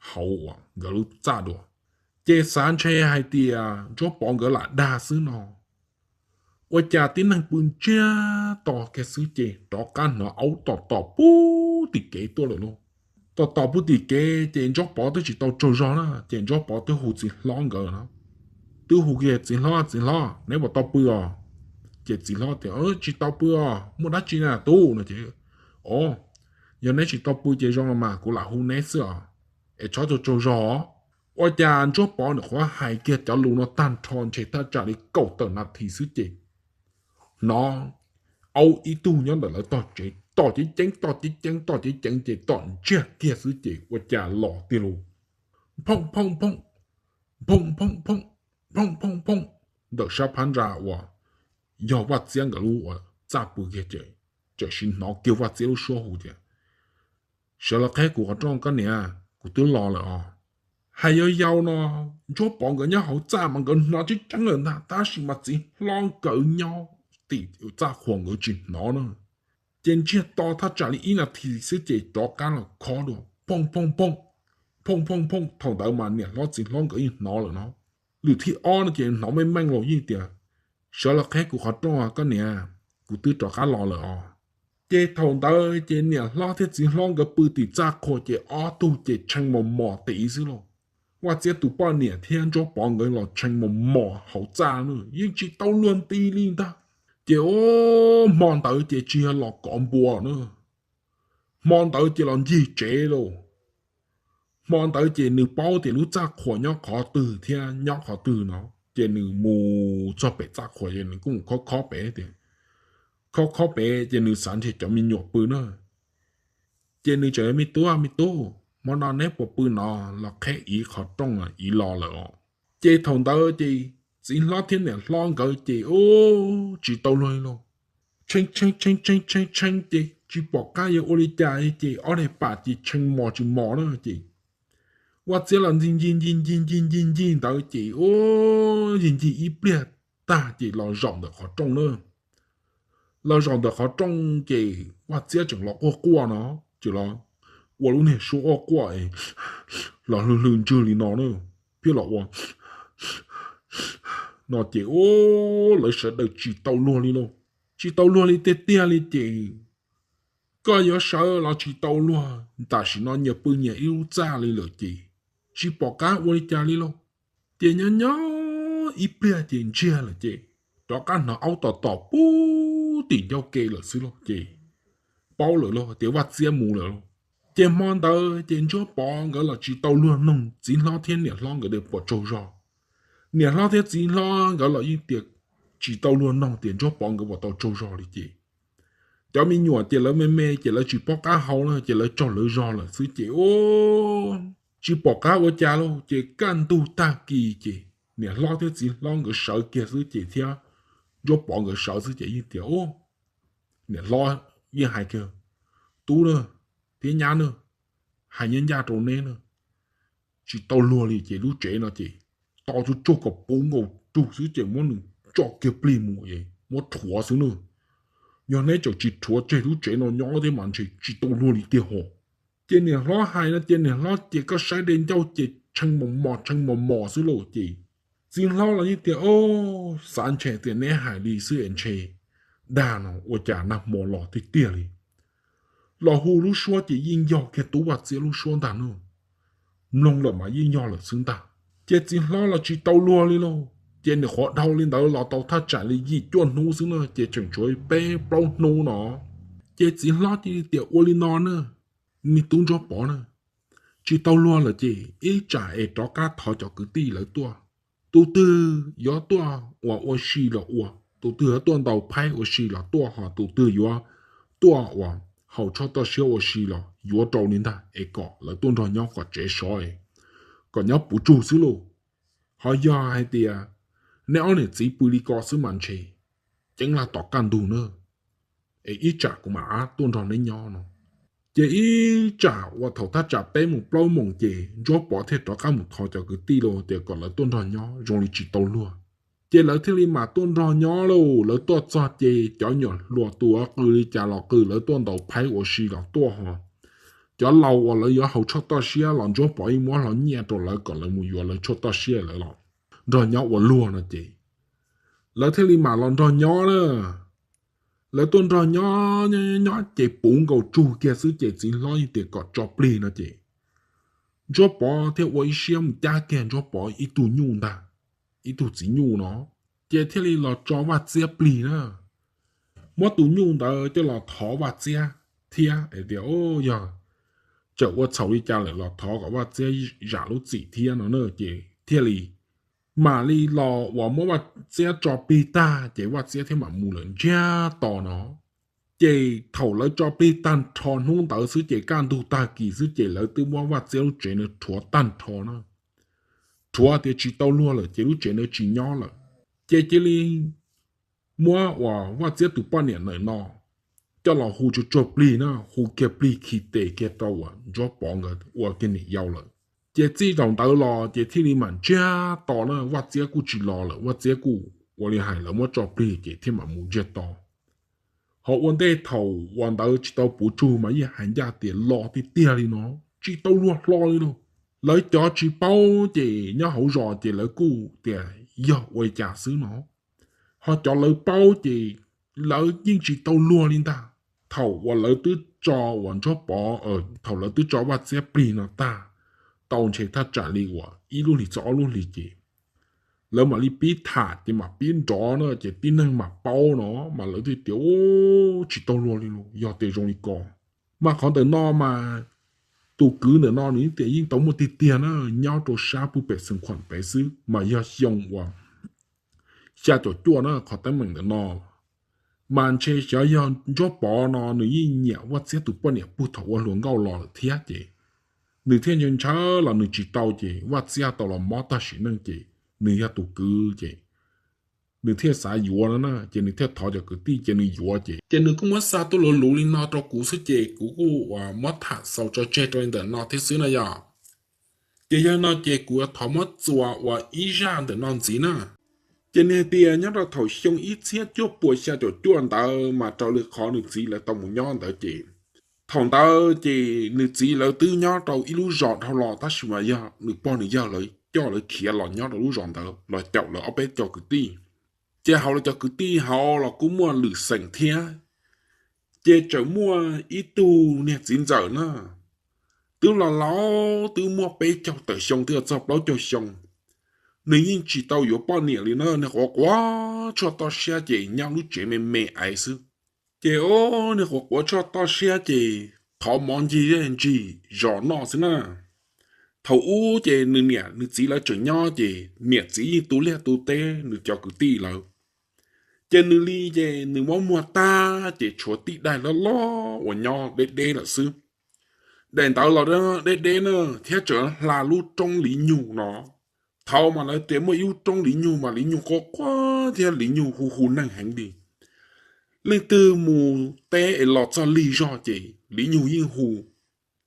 hauv uas nkawd lub txaj dua. Ces xav ntshe hais tias Ntsuab Pov nkawd lam dag xwb no, ua cas tib neeg pw ntsiag to kiag xwb ces rov qab hnov aub tom tom puag tim kev tuaj lawm lauj. Tom tom puag tim kev ces Ntsuab Pov twb tsis tau tsaug zog na ces Ntsuab Pov twb hu txiv hlob nkawd na. Twb hu kiag, Txiv hlob, txiv hlob, neb puas tau pw os? Ces txiv hlob tias, Tsis tau pw os, muaj dab tsi na tub? No ces, O, yog neb tsis tau pw ces zoo los mas kuv lam hu neb xwb os, es txhob tsaug tsaug zog. Ua cas Ntsuab Pov nws qhuav hais kiag cov lus no tag nrho ntshe thaj tsam li kaum tawm nas this xwb ces hnov aub ib tug nyob ntawm lawv tog tsev tom ceev ceev, tom ceev ceev, tom ceev ceev ces tom ntsiag kiag xwb ces ua cas los tiag lauj. Phooj phooj phooj, phooj phooj phooj, phooj phooj phooj, ntawm sab phab ntsa uas yog Vaj Txiab nkawd lub uas txaj pw kiag ces txawm sim hnov kiag Vaj Txiab lub suab hu tias, Sawv los qheb kuv qhov rooj koj niam, kuv twb los lawm os. Hais yau yau no, Ntsuab Pov nkawd nyob hauv txaj mas nkawd hnov tseeb tseeb lawm ntag, tab sis mas txiv hlob nkawd nyob tim txaj qhua nkawd tsis hnov na. Ces ntsiag to thaj tsam li ib nas this xwb ces rov qab los khob dua, phooj phooj phooj, phooj phooj phooj. Thaum ntawd mas niam hlob txiv hlob nkawd yeej hnov lawm no. Lwm thib ob no ces hnov meej meej los yeej tias, Sawv los qheb kuv qhov rooj koj niam, kuv twb rov qab los lawm os. Ces thaum ntawd ces niam hlob thiab txiv hlob nkawd pw tim txaj qhua ces ob tug ces tshee mos mos tid xwb lauj. Vaj Txiab tus poj niam thiab Ntsuab Pov nkawd los tshee mos mos hauv txaj na, yeej tsis tau luag nti li ntag. Ces o, hmo ntawd ces tsis yog los kov npua na, hmo ntawd ces los ncig tsev lauj. Hmo ntawd ces nws paub tias lub txaj qhua nyob qhov twg thiab nyob qhov twg no, ces nws mus txog pem txaj qhua ces nws kuj mus khob khob pem tias, khob khob pem ces nws xav ntshe cov me nyuam pw na. Ces nws txawm, Me tub, me tub, hmo no neb puas pw no? Los qheb iv qhov rooj, iv los lawm os. Ces thaum ntawd ces txiv hlob thiab niam hlob nkawd ces o, tsis tau luag li lauj. Tshee tshee tshee tshee tshee tshee ces tsis pom qab yuav ua li cas ces ob daim pam ces tshee mos tsis mos na ces Vaj Txiab los ncig ncig ncig ncig ncig ncig ncig ntawd ces o, ncig ncig ib pliag tag ces los zaum ntawm qhov rooj na. Los zaum ntawm qhov rooj ces Vaj Txiab tseem los quaj quaj no, ces los ua lub niag suab quaj quaj es los hlw hlw ntswg li no na, thiab los ua no ces o, lawv sawv daws tsis tau luag li lauj. Tsis tau luag li tiag tiag li ces koj yuav sawv los tsis tau luag, tam sim no nyias pw nyias ib lub txaj li lawm ces tsis pom qab ua li cas li lauj. Ces nyob nyob ib pliag ces ntsiag lawm ces rov qab hnov aub tom tom puag tim ncauj ke lawm xwb lauj ces paub lawm lauj tias Vaj Txiab mus lawm lauj. Ces hmo ntawd ces Ntsuab Pov nkawd los tsis tau luag noog txiv hlob thiab niam hlob nkawd tias puas tsaug zog. Niam hlob thiab txiv hlob nkawd los yeej tias tsis tau luag noog tias Ntsuab Pov nkawd puas tau tsaug zog li ces cov me nyuam ces lawv me me ces lawv tsis paub qab hau na ces lawv tsaug lawv zog lawm xwb ces o, tsis pom qab ua cas lauj ces kaj ntug tag kis ces niam hlob thiab txiv hlob nkawd sawv kiag xwb ces thiab Ntsuab Pov nkawd sawv xwb ces yeej tias, niam hlob yeej hais kiag, Tub na, thiab nyab na, hais ncaj ncaj rau neb na, tsis tau luag li ces lub tsev no ces to tsuj tsuag kom puv nkaus rug xwb ces muab nws tso kiag plig mus es muab rhuav xwb na. Yog neb tseem tsis rhuav tseg lub tsev no nyob thiab mas ntshe tsis tau luag li tiag hos. Ces niam hlob hais no ces niam hlob ces koj saib dej ncauj ces tshee mos mos tshee mos mos xwb lauj ces txiv hlob los yeej tias, xav ntshe tias neb hais li xwb es ntshe dag no ua cas nag hmo los tiag tiag li. Los hu lub suab ces yeej yog kiag tub Vaj Txiab lub suab ntag na. Mloog lawm mas yeej yog lawm xwb ntag. Ces txiv hlob los tsis tau luag li lauj, ces nws qhuav dhau li ntawd los tau thaj tsam li yim cuaj hnub xwb na ces tseem tshuav peb plaub hnub no. Ces txiv hlob cia li tias, Ua li no na, me tub Ntsuab Pov na, tsis tau luag lawm ces ib tsam es rov qab thov cov kwv tij lawv tuaj. Tus twg yuav tuaj uas ua si los ua, tus twg yuav tuaj ntaus phaib ua si los tuaj, ho tus twg yuav tuaj uas haus tshuaj toj siab ua si los yuav rau li ntag, es kom lawv tuaj nrog nyob kom tsev sov, kom nyob puv tsug xwb lauj. Ho yog hais tias neb ob niam txiv pw li ko xwb mas ntshe ceeb laj tom kaj ntug na, es ib tsam kuv mam ab tuaj nrog neb nyob no. Ces ib tsam uas thaum thaj tsam peb moos plaub moos ces Ntsuab Pov thiaj rov qab mus thov cov kwv tij los tias kom lawv tuaj nrog nyob, zoo li tsis tau luag. Ces lawv thiaj li mam tuaj nrog nyob lauj. Lawv tuaj txog ces cov nyuam hluas tus qw li cas los qw, lawv tuaj ntaus phaib ua si los tuaj ho, cov laus uas lawv yuav haus tshuaj toj siab los Ntsuab Pov yeej muab hlo nyiaj rau lawv kom lawv mus yuav lawv tshuaj toj siab lawv los nrog nyob ua luag no ces lawv thiaj li mam los nrog nyob na. Lawv tuaj nrog nyob nyob nyob ces puv nkaus tsug kiag xwb ces txiv hlob yeej tias kom tso plig no ces Ntsuab Pov thiaj ua ib siab mus cab kiag Ntsuab Pov ib tug nyuj ntag, ib tug txiv nyuj no, ces thiaj li los tso Vaj Txiab plig na. Muab tus nyuj ntawd coj los thov Vaj Txiab thiab es tias, Yog txawm ua txhaum li cas lawm los thov kom Vaj Txiab zam lub txim thiab no na. Ces thiaj li mam li los uas muab Vaj Txiab tso plig tag ces Vaj Txiab thiaj mam mus lawm ntsiag to no. Ces thaum lawv tso plig tag nrho hnub ntawd xwb ces kaj ntug tag kis xwb ces lawv twb muab Vaj Txiab lub tsev ntawd rhuav tag nrho na. Rhuav tias tsis tau luag lawm ces lub tsev ntawd tsis nyob lawm. Ces cia li muab uas Vaj Txiab tus poj niam ntawm no coj los hu tsuag tsuag plig na, hu kiag plig khi tes kiag rau uas Ntsuab Pov nkawd ua kiag niam yau lawm. Ces txij thaum ntawd los ces thiaj li mam ntsiag to na, Vaj Txiab kuj tsis los lawm, Vaj Txiab kuj ua li hais lawv muab tso plig ces thiaj mam mus ntsiag to. Ho ua ntej thaum uas ntawd tsis tau puv tsug mas yeej hais ncaj tias los tiag tiag li no, tsis tau luag hlo li lauj. Lawv cov tsis paub ces nyob hauv zos ces lawv kuj tias yog ua li cas xwb no. Ho cov lawv paub ces lawv yeej tsis tau luag li ntag. Thaum uas lawv twb tso uas Ntsuab Pov, thaum lawv twb tso Vaj Txiab plig no tag, tau ntshe thaj tsam li uas ib lub hlis txog ob lub hlis ces lawv mam li pib tham ces mam pib nrov na ces tib neeg mam paub no, mas lawv thiaj tias, Ub, tsis tau luag li lauj, yog tias zoo li ko. Mas qhov ntawm no mas tus kwv ntawm no nws tias yeej tau muaj tiag tiag na, nyob rau sab puag pem Xeev Khuam pem xwb mas yog xyoo uas xya caum cuaj na qhov teeb meem ntawm no. Mas ntshe xyov yog Ntsuab Pov no nws yeej nyiam Vaj Txiab tus poj niam puag thaum ua hluas nkauj los lawm thiab ces nws thiaj ntshaw ntshaw los nws tsis tau ces Vaj Txiab tau los mob tag sim neej ces nws yog tus kwv ces nws thiaj xav yuav no na ces nws thiaj thov cov kwv tij ces nws yuav ces ces nws kuj muab xa tuaj luv luv li no rau kuv xwb ces kuv kuj uas muab tham xaus tso tseg rau li ntawm no thiab xwb na yom. Ces yog no ces kuv yuav thov muab txuas uas ib zaj ntawm no ntxiv na. Ces nws hais tias nyob rau thaum xyoo ib txhiab cuaj puas xya caum cuaj ntawd mas raws li qhov nws txiv lawv tau mus nyob ntawd ces thaum ntawd ces nws txiv lawv twb nyob rau ib lub zos dhau los tab sis mas yog nws pog nws yawg lawv coj lawv khiav los nyob rau lub zos ntawd los caum lawv ob peb cov kwv tij. Ces hauv lawv cov kwv tij hauv los kuj muaj lwm xeem thiab. Ces tseem muaj ib tug niag txiv ntxawm na, twb los laus twb muaj peb caug tawm xyoo twb txog plaub caug xyoo. Nws yeej tsis tau yuav poj niam li na, nws quav quav tshuaj toj siab ces nyob lub tsev me me aiv xwb. Ces o, nws quav quav tshuaj toj siab ces thov mov ncig zej ncig zos noj xwb na. Thaum ub ces nws niam nws txiv lawv tseem nyob ces niam txiv yeej tu liaj tu teb nws cov kwv tij lawv. Ces nws li ces nws muab muag tag ces tshuav tib daim loj loj uas nyob deb deb lawm xwb. Daim ntawd los deb deb na, thiab tseem hla lub roob liv nyug no. Thaud mas lawv tias muaj ib lub roob liv nyug mas liv nyug quaj quaj thiab liv nyug hu hu neeg heev li. Leej twg mus teb es los txog lig zog ces liv nyug yeej hu.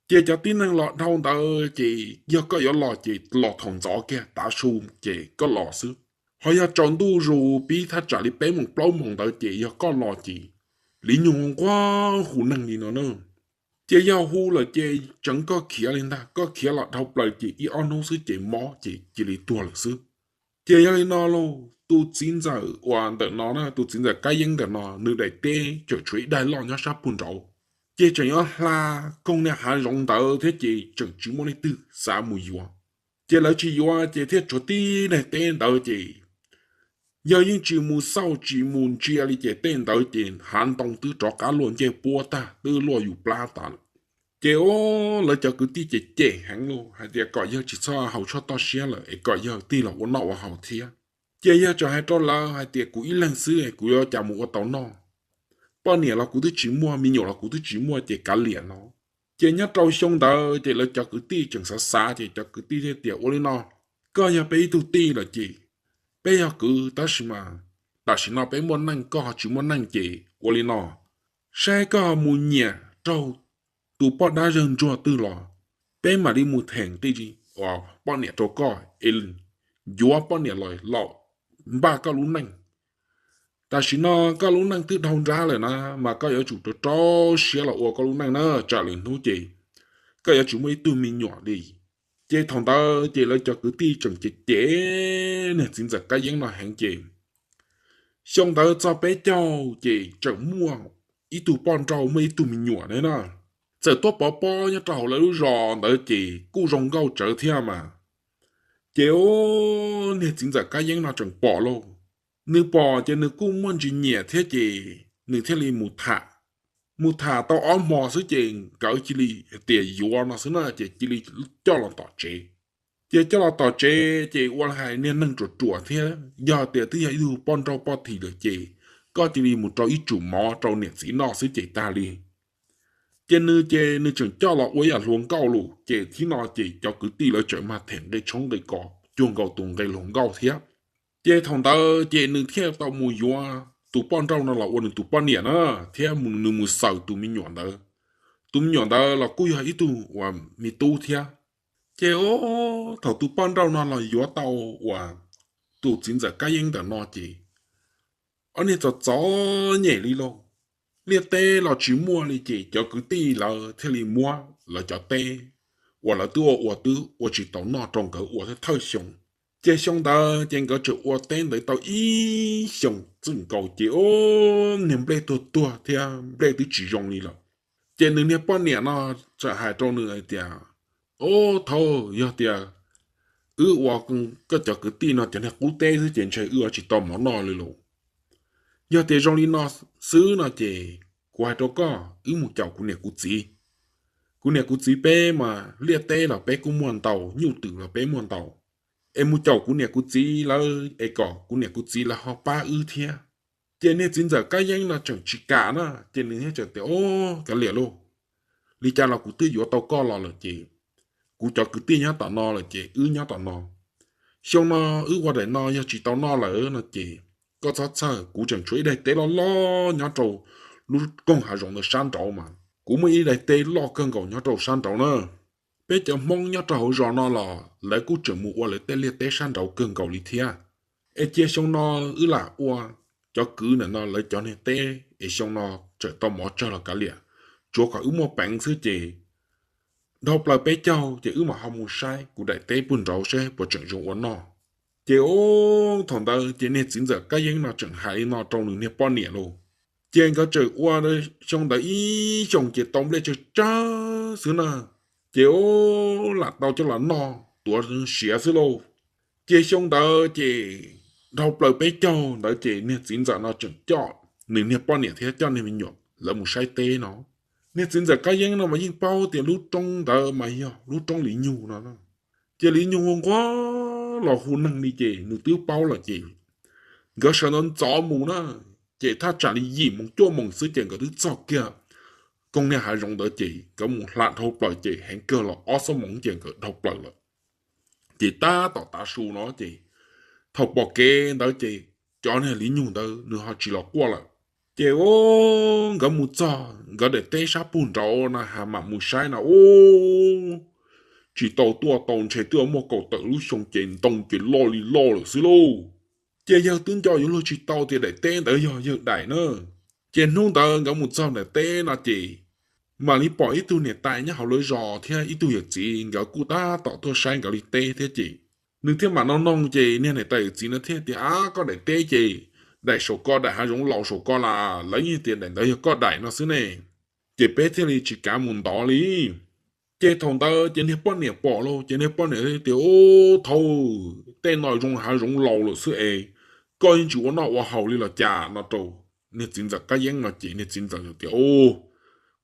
Ces cov tib neeg los dhau ntawd ces yog koj yuav los ces los thaum ntxov kiag tav su ces koj los xwb. Ho yog tsaus ntuj zus pib thaj tsam li peb moos plaub moos ntawd ces yog koj los ces liv nyug nquag hu neeg li no na. Ces yog hu lawm ces tseev koj khiav li ntag, koj khiav los dhau plaws ces ib ob hnub xwb ces mob ces cia li tuag lawm xwb. Ces yog li no lauj, tus txiv ntxawm uas ntawm no na, tus txiv ntxawm Kab Yeeb ntawm no nws daim teb tseem tshuav ib daim loj nyob sab puag nraud. Ces tseem yuav hla koog niag hav zoov ntawd thiab ces tseem tsis muaj leej twg xav mus yuav. Ces lawv tsis yuav ces thiaj tshuav tib daim teb ntawd ces Yawg yeej tsis mus xauj tsis mus ntsia li ces tej ntawd ces hav ntoo twb rov qab luaj ncej puab tag, twb luaj yus plab tas lawm. Ces lawv cov kwv tij ces cem heev lauj, hais tias kom yawg tsis txhob haus tshuaj toj siab lawm es kom yawg tig los ua noj ua haus thiab. Ces yawg tseem hais rau lawv hais tias, kuv ib leeg xwb kuv yuav cas mus ua tau noj? Poj niam los kuv twb tsis muaj, me nyuam los kuv twb tsis muaj ces kav liam no. Ces nyob rau xyoo ntawd ces lawv cov kwv tij tseem xav xav ces cov kwv tij thiaj tias, ua li no, koj yog peb ib tug tij lawm ces peb yog kwv tab sis mas tam sim no peb muaj neej, koj ho tsis muaj neej ces ua li no, saib koj mus nyiam raug tus poj dab zawg ntsuag twg los peb mam li mus them nqi poj niam rau koj es yuav poj niam los npaj koj lub neej. Tam sim no koj lub neej twb dhau nrab lawm na, mas koj yuav tsum rau rau siab los ua koj lub neej na, tsam lwm hnub ces koj yuav tsis muaj ib tug me nyuam li. Ces thaum ntawd ces lawv cov kwv tij tseem cem cem niag txiv ntxawm Kab Yeeb no heev ces xyoo ntawd txog peb caug ces tseem muaj ib tug poj nrauj muaj ib tug me nyuam ne na, txawm tuaj pov pob nyob rau hauv lawv lub zos ntawd ces kuj zoo nkauj tsawv thiab mas. Ces niag txiv ntxawm Kab Yeeb no tseem pom lauj, nws pom ces nws kuj muaj ntsis nyiam thiab ces nws thiaj li mus tham. Mus tham tau ob hmo xwb ces nkawd cia li tias yuav no xwb na ces cia li coj los tom tsev. Ces coj los tom tsev ces ua li hais niag neeg ruam ruam thiab, yog tias twb yog ib tug poj nrauj poj thim lawm ces koj cia li mus rau ib tsum mov rau niam txiv noj xwb ces tag li. Ces nws ces nws tseem coj los ua yam hluas nkauj lawm ces thib no ces cov kwv tij lawv tseem mag them nqe tshoob nqe kos cuag nkaus tus nqe hluas nkauj thiab. Ces thaum ntawd ces nws thiaj tau mus yuav tus poj nrauj no los ua nws tus poj niam na, thiab nws mus xaws tus me nyuam ntawd. Tus me nyuam ntawd los kuj yog ib tug uas me tub thiab. Ces thaum tus poj nrauj no los yuav tau uas tus txiv ntxawm Kab Yeeb ntawm no ces ob niag txom txom nyem li lauj, liaj teb los tsis muaj li ces cov kwv tij lawv thiaj li muab lawv cov teb uas lawv twb ua ua twb ua tsis tau noj rau nkawd ua thiab thawj xyoo. Ces xyoo ntawd ces nkawd tseem ua teb ntawd tau ib xyoos txwj nkaus ces niag nplej tuag tuag thiab nplej twb tsis zoo li lawm. Ces nws niag poj niam no txawm hais rau nws hais tias, o, thaum yog tias wb ua koj cov kwv tij no cov niag qub teb xwb ces ntshe wb ua tsis tau mov noj li lauj. Yog tias zoo li no xwb no ces kuv hais rau koj, wb mus caum kuv niam kuv txiv. Kuv niam kuv txiv peb mas liaj teb los peb kuj muaj ntau, nyuj twm los peb muaj ntau. Es mus caum kuv niam kuv txiv lawv es kom kuv niam kuv txiv lawv ho pab wb thiab. Ces niag txiv ntxawm Kab Yeeb no tseem tsis kam na ces nws thiaj tseem tias, o, kav liam lauj, li cas los kuv twb yuav tau koj los lawm ces kuv cov kwv tij nyob tom no lawm ces wb nyob tom no. Xyoo no wb ua daim no yog tsis tau noj lawm no ces koj txhob txhawj, kuv tseem tshuav ib daim teb loj loj nyob rau lub koog hav zoov ntawd sab nraud mas. Kuv muaj ib daim teb loj kawg nkaus nyob rau sab nraud na. Peb cov Hmoob nyob rau hauv zos no los lawv kuj tseem mus ua lawv tej liaj teb sab nraud kawg nkaus li thiab. Es cia xyoo no wb lam ua cov kwv ntawm no lawv cov niag teb es xyoo no tseem tau mov tsawg los kav liam, tsuav kom wb muaj peev xwb ces dhau plaws peb caug ces wb mam ho mus saib kuv daim teb puag nraud seb puas tseem zoo ua noj. Ces thaum ntawd ces niag txiv ntxawm Kab Yeeb no tseem hais li no rau nws niag poj niam lauj. Ces nkawd tseem ua xyoo ntawd ib xyoos ces tau nplej tsawg tsawg xwb na. Ces lam tau coj los noj tuav siav xwb lauj. Ces xyoo ntawd ces dhau plaws peb caug ntawd ces niag txiv ntxawm no tseem coj nws niag poj niam thiab coj niag me nyuam lawv mus saib teb no. Niag txiv ntxawm Kab Yeeb no mas yeej paub tias lub roob ntawd mas yog lub roob Liv Nyug no. Ces Liv Nyug hu nquag los hu neeg li ces nws twb paub lawm ces nkawd sawv ntxov ntxov mus na. Ces thaj tsam li yim moos cuaj moos xwb ces nkawd twb txog kiag koog niag hav zoov ntawd ces nkawd mus hla dhau plaws ces heev kawg los ob xuab moos ces nkawd dhau plaws lawm. Ces tab tom tav su no ces thaum pom kev ntawd ces cov niag Liv Nyug ntawd nws ho tsis los quaj lawm. Ces nkawd mus txog nkawd daim teb sab puag nraud na ha mam mus saib na, ub, tsis tau tuaj tau ntshe twb muaj kaum tawm lub xyoo ces ntoo ces loj li loj lawm xwb lauj. Ces yawg twb nco yuav luag tsis tau tias daim teb ntawd yog yawg daim na. Ces hnub ntawd nkawd mus txog daim teb no ces mam li pom ib tug niam tais nyob hauv lawv zos thiab ib tug yawm txiv nkawd kuj tab tom tuaj saib nkawd li teb thiab ces nws thiaj mam noo noo ces niag niam tais yawm txiv no thiaj tias, ab, koj daim teb ces daim saum ko, daim hav zoov laus saum ko las, lawv yeej tias daim ntawd yog koj daim no xwb ne. Ces peb thiaj li tsis kav mus ntov li. Ces thaum ntawd ces niag poj niam pom lauj, ces niag poj niam thiaj tias, ub, thaum tej no zoo hav zoov laus lawm xwb es koj yeej tsis ua noj ua haus li los cas no rau niag txiv ntxawm Kab Yeeb no ces niag txiv ntxawm tias,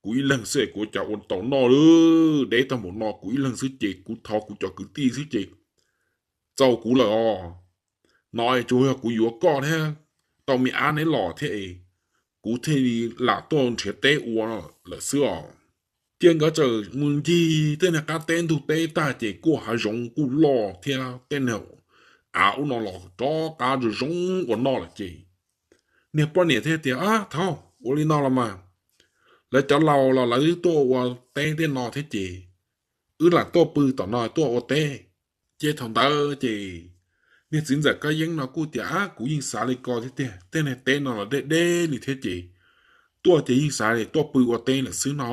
Kuv ib leeg xwb kuv ua cas ua tau noj li, deb tag npaum no kuv ib leeg xwb ces kuv thov kuv cov kwv tij xwb ces txaus kuv lawm os. No tsuas yog kuv yuav koj thiab tau me ab neb los thiab es kuv thiaj li lam tuaj nrhiav teb ua lawm xwb os. Ces nkawd txawm mus ncig tej niag qab teb ntug teb tag ces kuj hav zoov kuj loj thiab tej niag av ub no los rov qab zoo zoo ua noj lawm ces niag poj niam thiaj tias, Ab thaub, ua li no los mas, lawv cov laus los lawv tuaj ua teb tej no thiab ces wb lam tuaj pw tom no tuaj ua teb. Ces thaum ntawd ces niag txiv ntxawm Kab Yeeb no kuj tias, Ab kuv yeej xav li ko thiab tiag, tej niag teb no los deb deb li thiab ces tuaj ces yeej xav li tuaj pw ua teb lawm xwb no.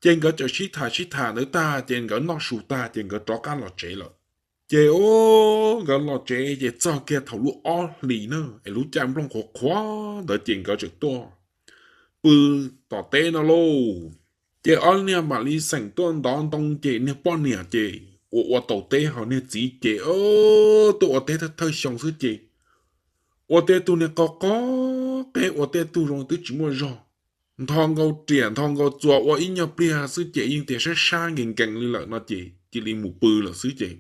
Ces nkawd txawm sib tham sib tham ntawd tag ces nkawd noj su tag ces nkawd rov qab los tsev lawm. Ces o, nkawd los tsev ces txog kiag thaum lub ob hlis na es lub caij nplooj qhuav qhuav ntawd ces nkawd txawm tuaj pw tom teb no lauj. Ces ob niag mam li xeem tuaj ntov ntoo ces niag poj niam ces ua ua tau teb ho niag txiv ces tuaj ua teb thawj xyoo xwb ces ua tej tug niag qo qo qeb ua tej tug zoo twb tsis muaj zog, nthos nkaus riam nthos nkaus txuas ua ib nyuag pliag xwb ces yeej tias sab sab nkees nkees li lawm no ces cia li mus pw lawm xwb ces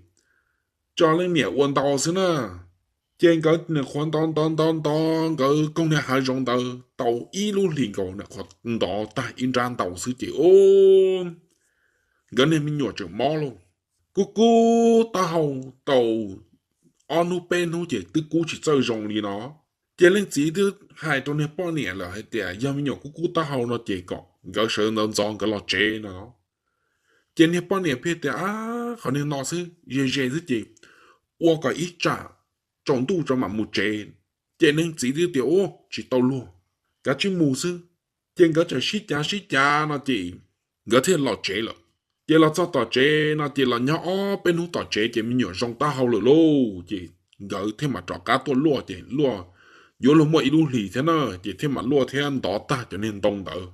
tso leej niam ua ntau xwb na. Ces nkawd niam qhuav ntov ntov ntov ntov nkawd koog niag hav zoov ntawd tau ib lub hlis nkaus, niam qhuav ntov tag ib nrab ntau xwb ces o, nkawd niag me nyuam tseem mob lauj. Kub kub taub hau tau ob hnub peb hnub ces twb kub tsis txawj zoo li no. Ces leej txiv twb hais rau niag poj niam lawm hais tias yog me nyuam kub kub taub hau no ces kom nkawd sawv ntxov ntxov nkawd los tsev no. Ces niag poj niam pheej tias, Ab, qhov niag no xwb ze ze xwb ces ua kom ib tsam tsaus ntuj tso mam mus tsev. Ces leej txiv twb tias, Ub, tsis tau luag, kav tsij mus xwb. Ces nkawd txawm sib cav sib cav no ces nkawd thiaj los tsev lawm. Ces los txog tom tsev no ces los nyob ob peb hnub tom tsev ces me nyuam zoo taub hau lawm lauj. Ces nkawd thiaj mam rov qab tuaj luaj ces luaj yuav luag muaj ib lub hlis thiab na, ces thiaj mam luaj thiab ntov tag cov niag ntoo ntawd.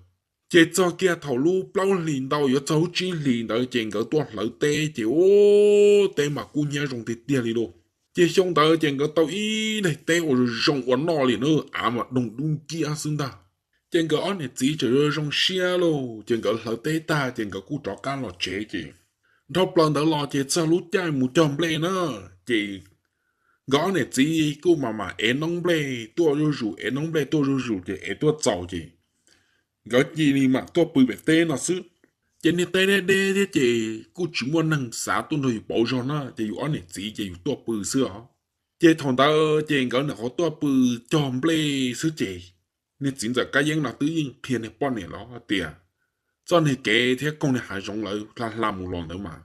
Ces txog kiag thaum lub plaub hlis ntau yuav txog lub tsib hlis ntawd ces nkawd tuaj hlawv teb ces ub, teb mas kub hnyiab zoo tiag tiag li lauj. Ces xyoo ntawd ces nkawd tau ib daim teb uas zoo ua noj li na, av mas doog dub nciab xwb ntag. Ces nkawd ob niam txiv tseem zoo zoo siab lauj, ces nkawd hlawv teb tag ces nkawd kuj rov qab los tsev ces dhau plaws ntawd los ces txog lub caij mus cog nplej na, ces nkawd ob niam txiv kuj mam mam ev noob nplej tuaj zuj zus, ev noob nplej tuaj zuj zus ces ev tuaj txaus ces nkawd cia li mam tuaj pw pem teb no xwb. Ces niag teb deb deb thiab ces kuj tsis muaj neeg xav tuaj nrog yus pauv zog na, ces yus ob niam txiv ces yus tuaj pw xwb os. Ces thaum ntawd ces nkawd niam qhuav tuaj pw cog nplej xwb ces niag txiv ntxawm Kab Yeeb no twb yeej qhia niag poj niam los tias txoj niag kev thiab koog niag hav zoov lawv hla hla mus los ntawd mas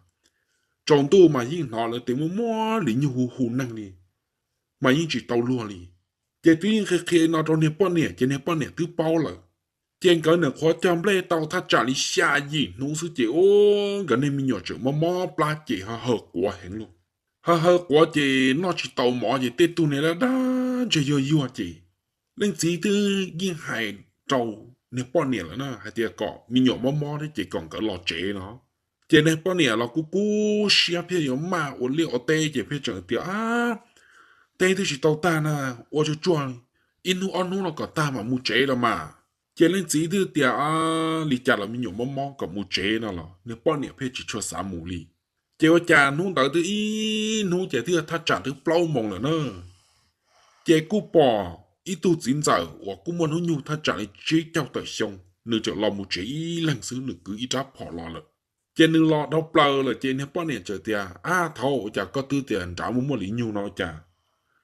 tsaus ntuj mas yeej hnov lawv tias muaj muab li nyuj hu hu neeg li, mas yeej tsis tau luag li. Ces twb yeej qhia qhia no rau niag poj niam ces niag poj niam twb paub lawm. Ces nkawd niam qhuav cog nplej tau thaj tsam li xya yim hnub xwb ces ub, nkawd niag me nyuam tseem mob mob plab ces ho haw quav heev lauj. Ho haw quav ces noj tsis tau mov ces tej tug niag dab dab ntseg yuag yuag ces leej txiv twb yeej hais rau niag poj niam lawm na hais tias kom me nyuam mob mob thiab ces kom nkawd los tsev no. Ces niag poj niam los kuj kub siab pheej yuav maj ua liaj ua teb ces pheej tseem tias, Ab, teb twb tsis tau tag na, ua tsuag tsuag ib hnub ob hnub no kom tag mam mus tsev los mas. Ces leej txiv twb tias, Li cas los me nyuam mob mob kom mus tsev no los niag poj niam pheej tsis tshua xav mus li. Ces ua cas hnub ntawd twb ib hnub ces twb thaj tsam twb plaub moos lawm na. Ces kuj pom ib tug txiv ntxawm uas kuj muaj hnub nyoog thaj tsam li tsib caug tawm xyoo, nws tseem los mus tsev ib leeg xwb, nws kwv ib rab phom los lawm. Ces nws los dhau plaws lawm ces niag poj niam txawm tias, Ab, thaub, ua cas koj twb tias nrad muaj muaj li nyuj no cas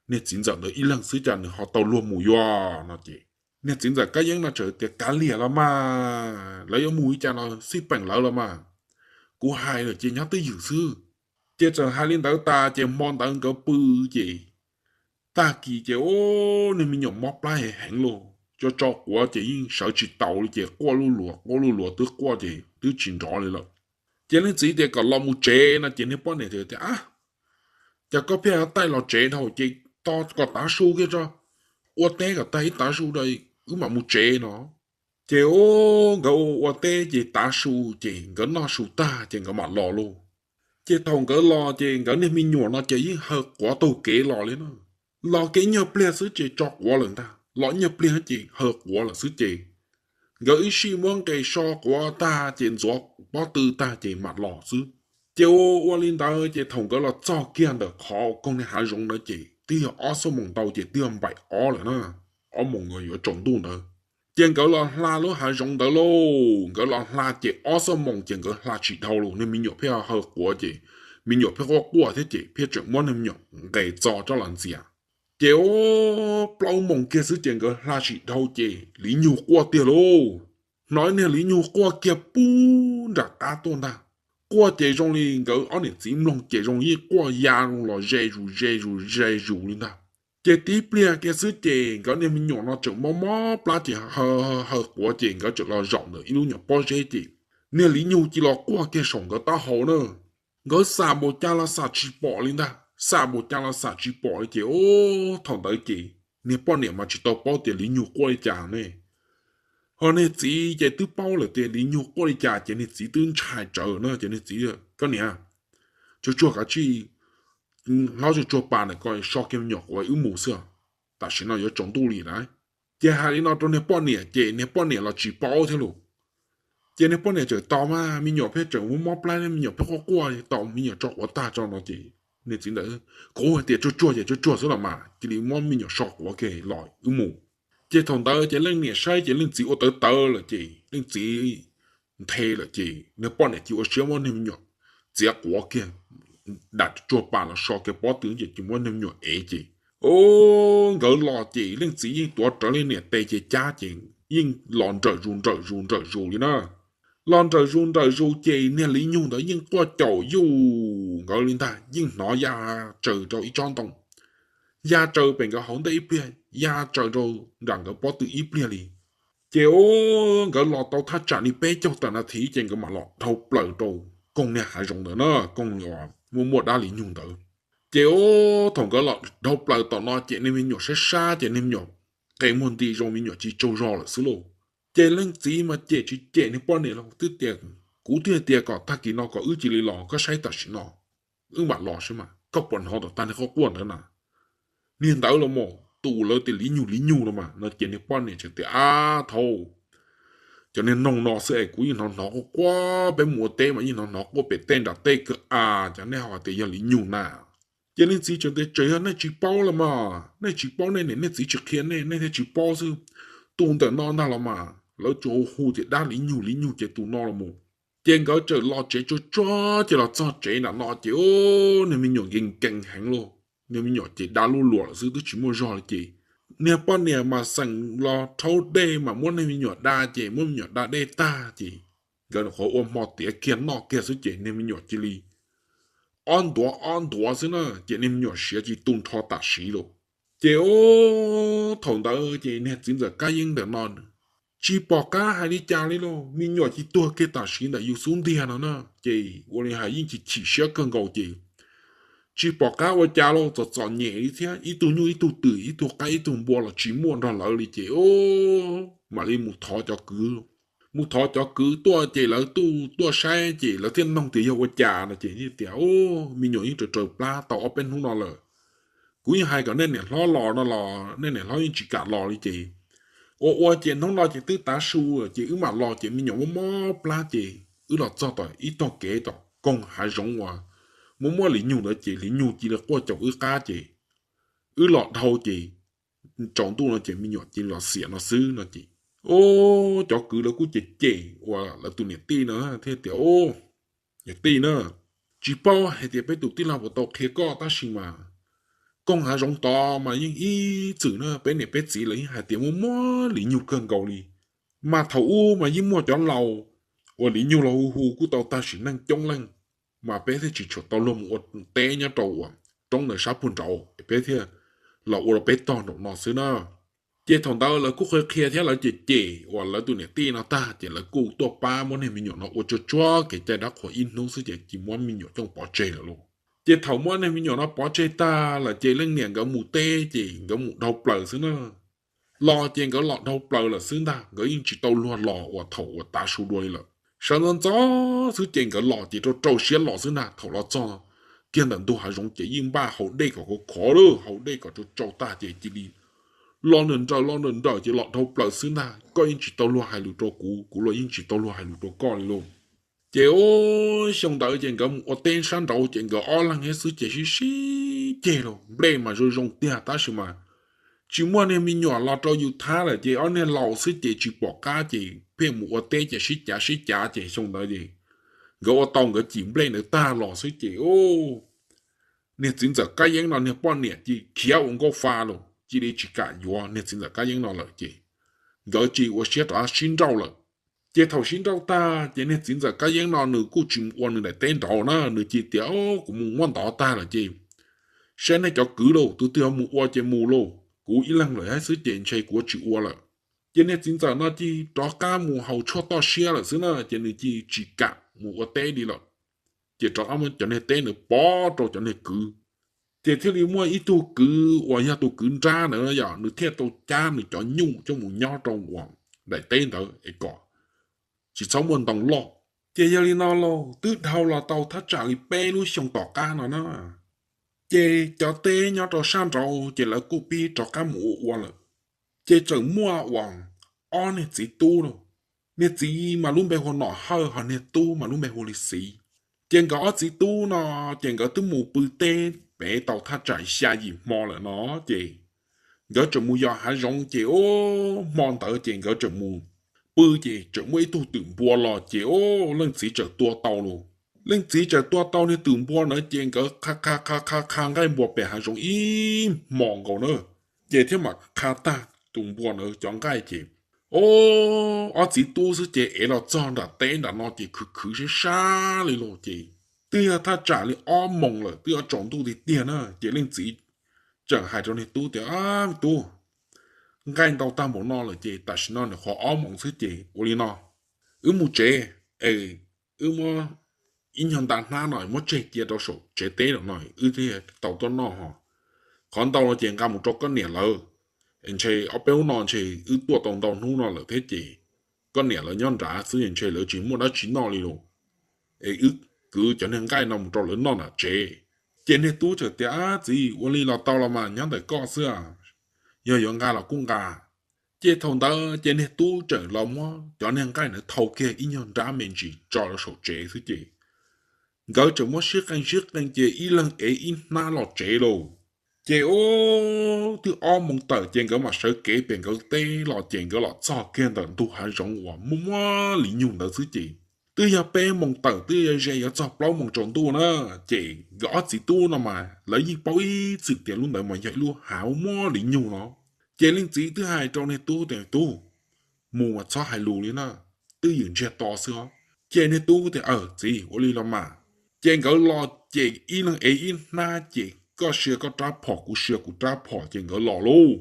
niag txiv ntxawm ntawd ib leeg xwb cas nws ho tau luag mus yuav no ces niag txiv ntxawm Kab Yeeb no txawm tias, Kav liam los mas, lawv yuav mus li cas los xij peem lawv los mas. Kuv hais lawm ces nyob twj ywm xwb. Ces txawm hais li ntawd tas ces hmo ntawd nkawd pw ces tag kis ces ub, niag me nyuam mob plab heev heev lauj, tso tso quav ces yeej sawv tsis taus li ces quaj luj luag quaj luj luag twb quaj ces twb tsis nrov li lawm. Ces leej txiv tias kom los mus tsev no ces niag poj niam tias, Ab, cas koj pheej taij los tsev dhau ces tos kom tav su kiag tso, ua teb kom tag ib tav su wb mam mus tsev no. Ces ub, nkawd ua teb ces tav su ces nkawd noj su tag ces nkawd mam los lauj. Ces thaum nkawd los ces nkawd niag me nyuam no ces yeej haw quav taug kev los li na. Los kev nyuag pliag xwb ces tso quav lawm ntag, los nyuag pliag ces haw quav lawm xwb ces nkawd ib sij muab nqes so quav tag ces ntxuav pob tw tag ces mam los xwb. Ces ua ua li ntawd ces thaum nkawd los txog kiag ntawm qhov koog niag hav zoov ntawd ces twb yog ob xuab moos ntau ces twb yog npaim ob lawm na, ob moos yuav tsaus ntuj ntawd. Ces nkawd los hla lub hav zoov ntawd lauj, nkawd los hla ces ob xuab moos ces nkawd hla tsis dhau lawm, niag me nyuam pheej haw quav ces me nyuam pheej quaj quaj thiab ces pheej tseem muab niag me nyuam nqes txo rov los ntxias. Ces ua plaub moos kiag xwb ces nkawd hla tsis dhau ces liv nyug quaj tiag lauj. Hnov niag liv nyug quaj kiag pub nram qab tuaj ntag. Quaj ces zoo li nkawd ob niam txiv mloog ces zoo yeej quaj ya los ze zus ze zus ze zus li ntag. Ces tib pliag kiag xwb ces nkawd niag me nyuam no tseem mob mob plab ces haw quav ces nkawd tseem los zaum ntawm ib lub nyuam pob zeb ces niag liv nyug cia los quaj kiag saum nkawd taub hau na. Nkawd xam npaum cas los xam tsis pom li ntag, xam npaum cas los xam tsis pom li ces ua thaum ntawd ces niag poj niam mas tsis tau paub tias liv nyug quaj li cas ne. Ho niag txiv ces twb paub lawm tias liv nyug quaj li cas ces niag txiv twb ntshai tsawv na ces niag txiv, Koj niam, tsuag tsuag kav tsij hlob tsuag tsuag pas ntawm ko so kiag me nyuam quav wb mus xwb, tam sim no yuav tsaus ntuj li lawm. Ces hais li no rau niag poj niam ces niag poj niam los tsis paub thiab lauj. Ces niag poj niam txawm tos mas me nyuam pheej tseem mob plab, me nyuam pheej quaj quaj, tos me nyuam tso quav tag tso no ces niag txiv ntawd, Kuv hais tias tsuag tsuag ces tsuag tsuag xwb los mas, cia li muab me nyuam so quav kiag los wb mus. Ces thaum ntawd ces leej niam saib ces leej txiv ua tawv tawv lawm ces leej txiv nthe lawm ces niag poj niam cia ua siab muab niag me nyuam txiav quav kiag, dam tsuag pas los so kiag pob tw ces cia muab niag me nyuam ev ces, o, nkawd los ces leej txiv yeej tuav rawv leej niam tes ces cab ces yeej los nrawm zus nrawm zus nrawm zus li na. Los nrawm zus nrawm zus ces niag liv nyug ntawd yeej quaj caum yuj nkawd li ntag, yeej hnov ya tsaws rau ib tsob ntoo, ya tsaws pem nkawd hauv ntej ib pliag, ya tsaws rau nram nkawd pob tw ib pliag li. Ces o, nkawd los tau thaj tsam li peb caug tawm nas thiv ces nkawd mam los dhau plaws rau koog niag hav zoov ntawd na, koog muaj muaj dab liv nyug ntawd. Ces o, thaum nkawd los dhau plaws tom no ces niag me nyuam sab sab ces niag me nyuam qe muag nti zoo me nyuam tsis tsaug zog lawm xwb lauj. Ces leej txiv mas cem tsis cem niag poj niam los twb tias, Kuv twb hais tias kom tag kis no kom wb cia li los, koj saib tam sim no wb mam los saib mas, koj puas hnov tom tag niag qoj quaj ntawd na? Niag ntawd los mas tus lawv tias liv nyug liv nyug no mas no ces niag poj niam tseem tias, Ab thaum cov niag noog no xwb es kuv yeej hnov hnov quaj quaj, peb mus ua teb mas yeej hnov hnov quaj pem tej nram tej kawg a, cas nej ho tias yog liv nyug na? Ces leej txiv tseem tias, Tseem yog nej tsis paub los mas, nej tsis paub nej niam nej txiv tsis qhia nej, nej thiaj tsis paub xwb. Tus ntawm no ntag los mas lawv tsuas hu tias dab liv nyug liv nyug ces tus no los mus. Ces nkawd txawm los tsev tsuag tsuag ces los txog tsev nram no ces niag me nyuam nkees nkees heev lauj, niag me nyuam ces dab lub luam lawm xwb twb tsis muaj zog li ces niag poj niam mas xeem los rhaub dej mas muab niag me nyuam da ces muab me nyuam da dej tag ces nkawd nyuam qhuav ua hmo tiav kiag noj kiag xwb ces niag me nyuam cia li ob ntuav ob ntuav xwb na ces niag me nyuam siav cia li tu nrho tam sim lauj. Ces o, thaum ntawd ces niag txiv ntxawm Kab Yeeb ntawm no tsis pom qab hais li cas li lauj, me nyuam cia li tuag kiag tam sim ntawm yus xub ntiag no na. Ces ua li hais yeej chim chim siab kawg nkaus ces tsis pom qab ua cas lauj, txom txom nyem li thiab, ib tug nyuj ib tug twm ib tug qaib ib tug npua los tsis muaj nrog lawv li ces o, mam li mus thov cov kwv. Mus thov cov kwv tuaj ces lawv tuaj saib ces lawv thiaj noog tias yog ua cas no ces tias, Me nyuam yeej raws raws plab tau ob peb hnub no lawm. Kuv yeej hais kom nej niam hlob los no los nej niam hlob yeej tsis kam los li ces ua ua ces hnub no ces twb tav su ces wb mam los ces me nyuam muaj mob plab ces wb los txog tom ib tog kev tom koog hav zoov uas muaj muaj liv nyug ntawd ces liv nyug cia li quaj caum wb qab ces wb los dhau ces tsaus ntuj no ces me nyuam cia li los xiam no xwb no ces, o, cov kwv lawv kuj cem cem uas lawv tus niam tij no thiaj tias, Niam tij na, tsis paub hais tias peb tus tij laug puas tau qhia koj tab sis mas koog hav zoov tod mas yeej ib txwm na peb niam peb txiv lawv yeej hais tias muaj muaj liv nyug kawg nkaus li. Mas thaum ub mas yeej muaj cov laus uas liv nyug los hu hu kuj tau tag sim neej coob leej, mas peb thiaj tsis tshua tau luag mus ua teb nyob rau uas roob ntawd sab puag nraud es peb thiaj los ua rau peb tog nraum no xwb na. Ces thaum ntawd lawv kuj qhia qhia thiab lawv cem cem uas lawv tus niam tij no tag ces lawv kuj tuaj pab muab niag me nyuam no ua tsuag tsuag kev cai dab qhuas ib hnub xwb ces cia muab me nyuam coj pov tseg lawm lauj. Ces thaum muab niag me nyuam no pov tseg tag lawm ces leej niam nkawd mus teb ces nkawd mus dhau plaws xwb na. Los ces nkawd los dhau plaws lawm xwb ntag, nkawd yeej tsis tau luag los uas thaum uas tav su dua li lawm. Sawv ntxov ntxov xwb ces nkawd los ces rau rau siab los xwb ntag, thaum los txog kiag ntawm ntug hav zoov ces yeej npaj haus dej kom khov khov lawm, haus dej kom tsau tsau tag ces cia li los nrawm nrawm los nrawm nrawm ces los dhau plaws xwb ntag. Koj yeej tsis tau luag hais lus rau kuv, kuv los yeej tsis tau luag hais lus rau koj li lauj. Ces ub, xyoo ntawd ces nkawd mus ua teb sab nraud ces nkawd ob leeg thiab xwb ces sib sib ceg los nplej mas zoo zoo tiag tab sis mas tsis muaj niag me nyuam los rau yus thab lawm ces ob niag laus xwb ces tsis pom qab ces pheej mus ua teb ces sib cav sib cav ces xyoo ntawd ces nkawd ua tau nkawd cim nplej ntawd tag los xwb ces ub, niag txiv ntxawm Kab Yeeb no niag poj niam cia li khiav ua nkauj fa los cia li tsis kam yuav niag txiv ntxawm Kab Yeeb no lawm ces nkawd cia li ua siab rov sib nrauj lawm. Ces thaum sib nrauj tag ces niag txiv ntxawm Kab Yeeb no nws kuj tsis mus ua nws daim teb nraud na, nws cia li tias, Kuv mus muab ntov tag lawm ces saib nej cov kwv lauj, tus twg ho mus ua ces mus lauj, kuv ib leeg lawm thiab xwb ces ntshe kuv tsis ua lawm. Ces niag txiv ntxawm no cia li rov qab mus haus tshuaj toj siab lawm xwb na, ces nws cia li tsis kam mus ua teb li lawm. Ces rov qab muab cov niag teb ntawd pov rau cov niag kwv. Ces thiaj li muaj ib tug kwv uas yog tus kwv nrab ntawd yom, nws thiaj tau cab nws cov nyuj coj mus nyob rau uas daim teb ntawd es kom tsis txhob muaj ntoo loj. Ces yog li no los twb dhau los tau thaj tsam li peb lub xyoo tom qab no na, ces cov teb nyob rau sab nraud ces lawv kuj pib rov qab mus ua ua lawm. Ces txawm muaj uas ob niag txiv tub lauj, niag txiv mas lub npe hu Nom Hawj, ho niag tub mas lub npe hu li Xiv. Ces nkawd ob txiv tub no ces nkawd twb mus pw teb pem tau thaj tsam xya yim hmo lawm no, ces nkawd tseem mus yos hav zoov ces ub, hmo ntawd ces nkawd tseem mus pw ces tseem muaj ib tug twm npua los ces ub, leej txiv tseem tua tau lauj. Leej txiv tseem tua tau niag twm npua ntawd ces nkawd qha qha qha qha qha nqaij npua pem hav zoov ib hmo nkaus na, ces thiaj mam qha tag tus npua ntawd cov nqaij ces ub, ob txiv tub xwb ces ev los txog nram teb nram no ces khwv khwv sab sab li lauj. Ces twb yog thaj tsam li ob moos lawm, twb yuav tsaus ntuj tiag tiag na, ces leej txiv tseem hais rau niag tub tias, Tub, nqaij ntau tag npaum no lawm ces tam sim no nws qhov ob moos xwb ces ua li no, wb mus tsev es wb muab ib nyuag nta hnab no muab tseg cia rau saum tsev teb lawm no wb thiaj tau tuaj noj ho. Qhov ntau no ces nqa mus rau koj niam lawv, ntshe ob peb hnub no ntshe wb tuaj tau ntau hnub no lawm thiab ces koj niam lawv nyob nrad xwb ntshe lawv tsis muaj dab tsi noj li lauj. Es wb kwv cov niag nqaij no mus rau lawv noj nram tsev. Ces niag tub txawm tias, Txiv, ua li los tau los mas, nyob ntawm koj xwb, yog yuav nqa los kuj nqa. Ces thaum ntawd ces niag tub txawm los muab cov niag nqaij ntawd thau kiag ib nyuag nrab me ntsis tso rau saum tsev xwb ces nkawd tseem muab sib qee sib qee ces ib leeg ev ib hnab los tsev lauj. Ces ub, twb ob moos tawm ces nkawd mam sawv kev pem nkawd teb los ces nkawd los txog kiag ntawm ntug hav zoov uas muaj muaj li nyug ntawd xwb ces twb yog peb moos tawm twb ze yuav txog plaub moos tsaus ntuj na, ces nkawd ob txiv tub no mas lawv yeej paub ib txwm tias lub ntawd mas yog ib lub hav muaj li nyug no. Ces leej txiv twb hais rau niag tub tias, Tub, mus mas txhob hais lus li na, twb ywm ntsiag to xwb os. Ces niag tub tias, Aws txiv, ua li los mas. Ces nkawd los ces ib leeg ev ib hnab ces koj sia koj rab phom kuv sia kuv rab phom ces nkawd los lauj.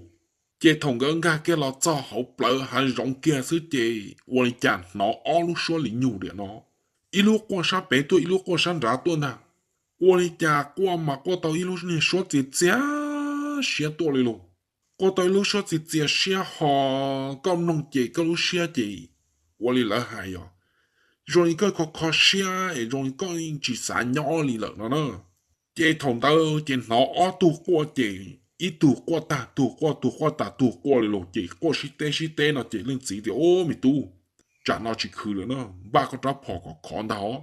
Ces thaum nkawd nkag kiag los txog hauv plawv hav zoov kiag xwb ces ua li cas hnov ob lub suab li nyug diam no, ib lub quaj sab pem tuaj ib lub quaj sab nrad tuaj ntag. Ua li cas quaj mas quaj tau ib lub niag suab txias txias siab tuaj li lauj. Quaj tau ib lub suab txias txias siab ho, koj mloog ces koj lub siab ces ua li lawv hais os, zoo li koj kho kho siab es zoo li koj yeej tsis xav nyob li lawm no na. Ces thaum ntawd ces hnov ob tug quaj ces ib tug quaj tag tug quaj, tug quaj tag tug quaj li lauj. Ces quaj sib teb sib teb no ces leej txiv tias, Ub me tub, tsam no tsis khwv lawm na, npaj koj rab phom khov khov ntag os.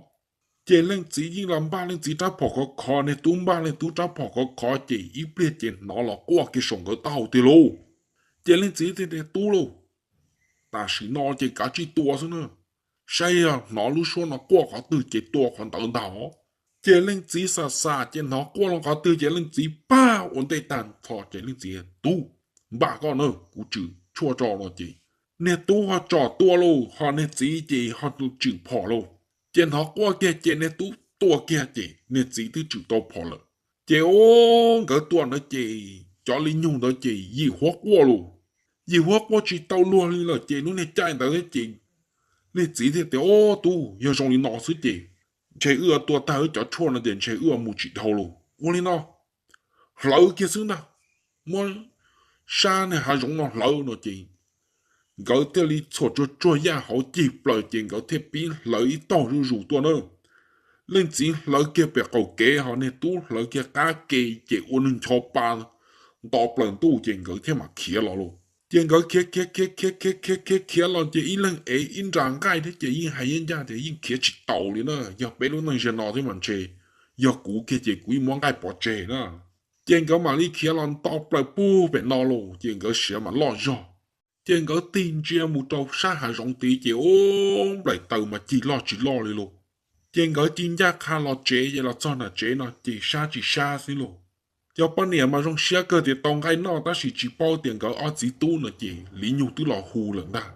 Ces leej txiv yeej los npaj leej txiv rab phom khov khov, niag tub npaj leej tub rab phom khov khov ces ib pliag ces hnov los quaj kiag saum nkawd taub hau tiag lauj. Ces leej txiv tias, Tub lauj, tam sim no ces kav tsij tua xwb na, saib yog hnov lub suab no quaj qhov twg ces tua qhov ntawd ntag os. Ces leej txiv xam xam ces hnov quaj los qhov twg ces leej txiv pag ua ntej tag nrho ces leej txiv, Tub, npaj koj na, kuv tswm tshuaj tso no ces niag tub ho tsom tua lauj, ho niag txiv ces ho tswm phom lauj. Ces hnov quaj kiag ces niag tub tua kiag ces niag txiv twb tswm tau phom lawm. Ces ub, nkawd tua ntawd ces cov li nyug ntawd ces yim huab quaj lauj. Yim huab quaj tsis tau luag li lawm ces lub niag caij ntawd ces niag txiv thiaj tias, Ub tub, yog zoo li no xwb ces ntshe wb ua tua tag wb cov tshuaj no ces ntshe wb ua mus tsis dhau lauj. Ua li no, hlawv kiag xwb ntag, muab sab niag hav zoov no hlawv no ces nkawd thiaj li txhuam tsuag tsuag yaj hauv cig plaws ces nkawd thiaj pib hlawv ib tog zuj zus tuaj na. leej txiv hlawv kiag pem qaum kev ho niag tub hlawv kiag qab ke, ces ua neeg ncho pa nto plaws ntuj ces nkawd thiaj mam khiav los lauj. Ces nkawd khiav khiav khiav khiav khiav khiav khiav khiav los ces ib leeg ev ib nra nqaij thiab ces yeej hais yeej ncaj tias yeej khiav tsis taus li na, yog peb lub neej zaum no thiab mas ntshe yog kuv kiag ces kuv yeej muab nqaij pov tseg na. Ces nkawd mam li khiav los nto plaws puag pem no lauj, ces nkawd siav mam loj zog. Ces nkawd tig ntsia mus rau sab hav zoov tid ces ub, nplaim taws mas cig loj tsis loj li lauj. Ces nkawd ci ncaj qha los tsev ces los txog nram tsev no ces sab tsis sab xwb lauj. Cov poj niam mas zoo siab kawg tias tau nqaij noj tab sis tsis paub tias nkawd ob txiv tub no ces Liv Nyug twb los hu lawm ntag.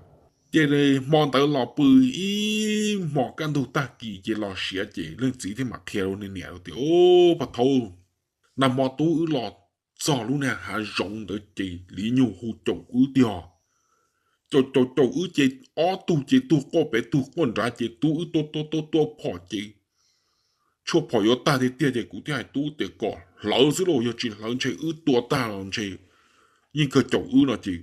Ces hmo ntawd los pw ib hmos kaj ntug tag kis ces los siav ces leej txiv thiaj mam qhia rau niag niam tias, Ub, pog thaub, nag hmo tub wb los txog lub niag hav zoov ntawd ces Liv Nyug hu caum wb tiag. Caum caum caum wb ces ob tug ces tug quaj pem tug quaj nrad ces tub wb tua tua tua tua phom ces tshuaj phom yuav tag tiag tiag ces kuv thiaj hais tub tias kom hlawv xwb lauj, yog tsis hlawv ntshe wb tua tag los ntshe yeej kawg caum wb no ces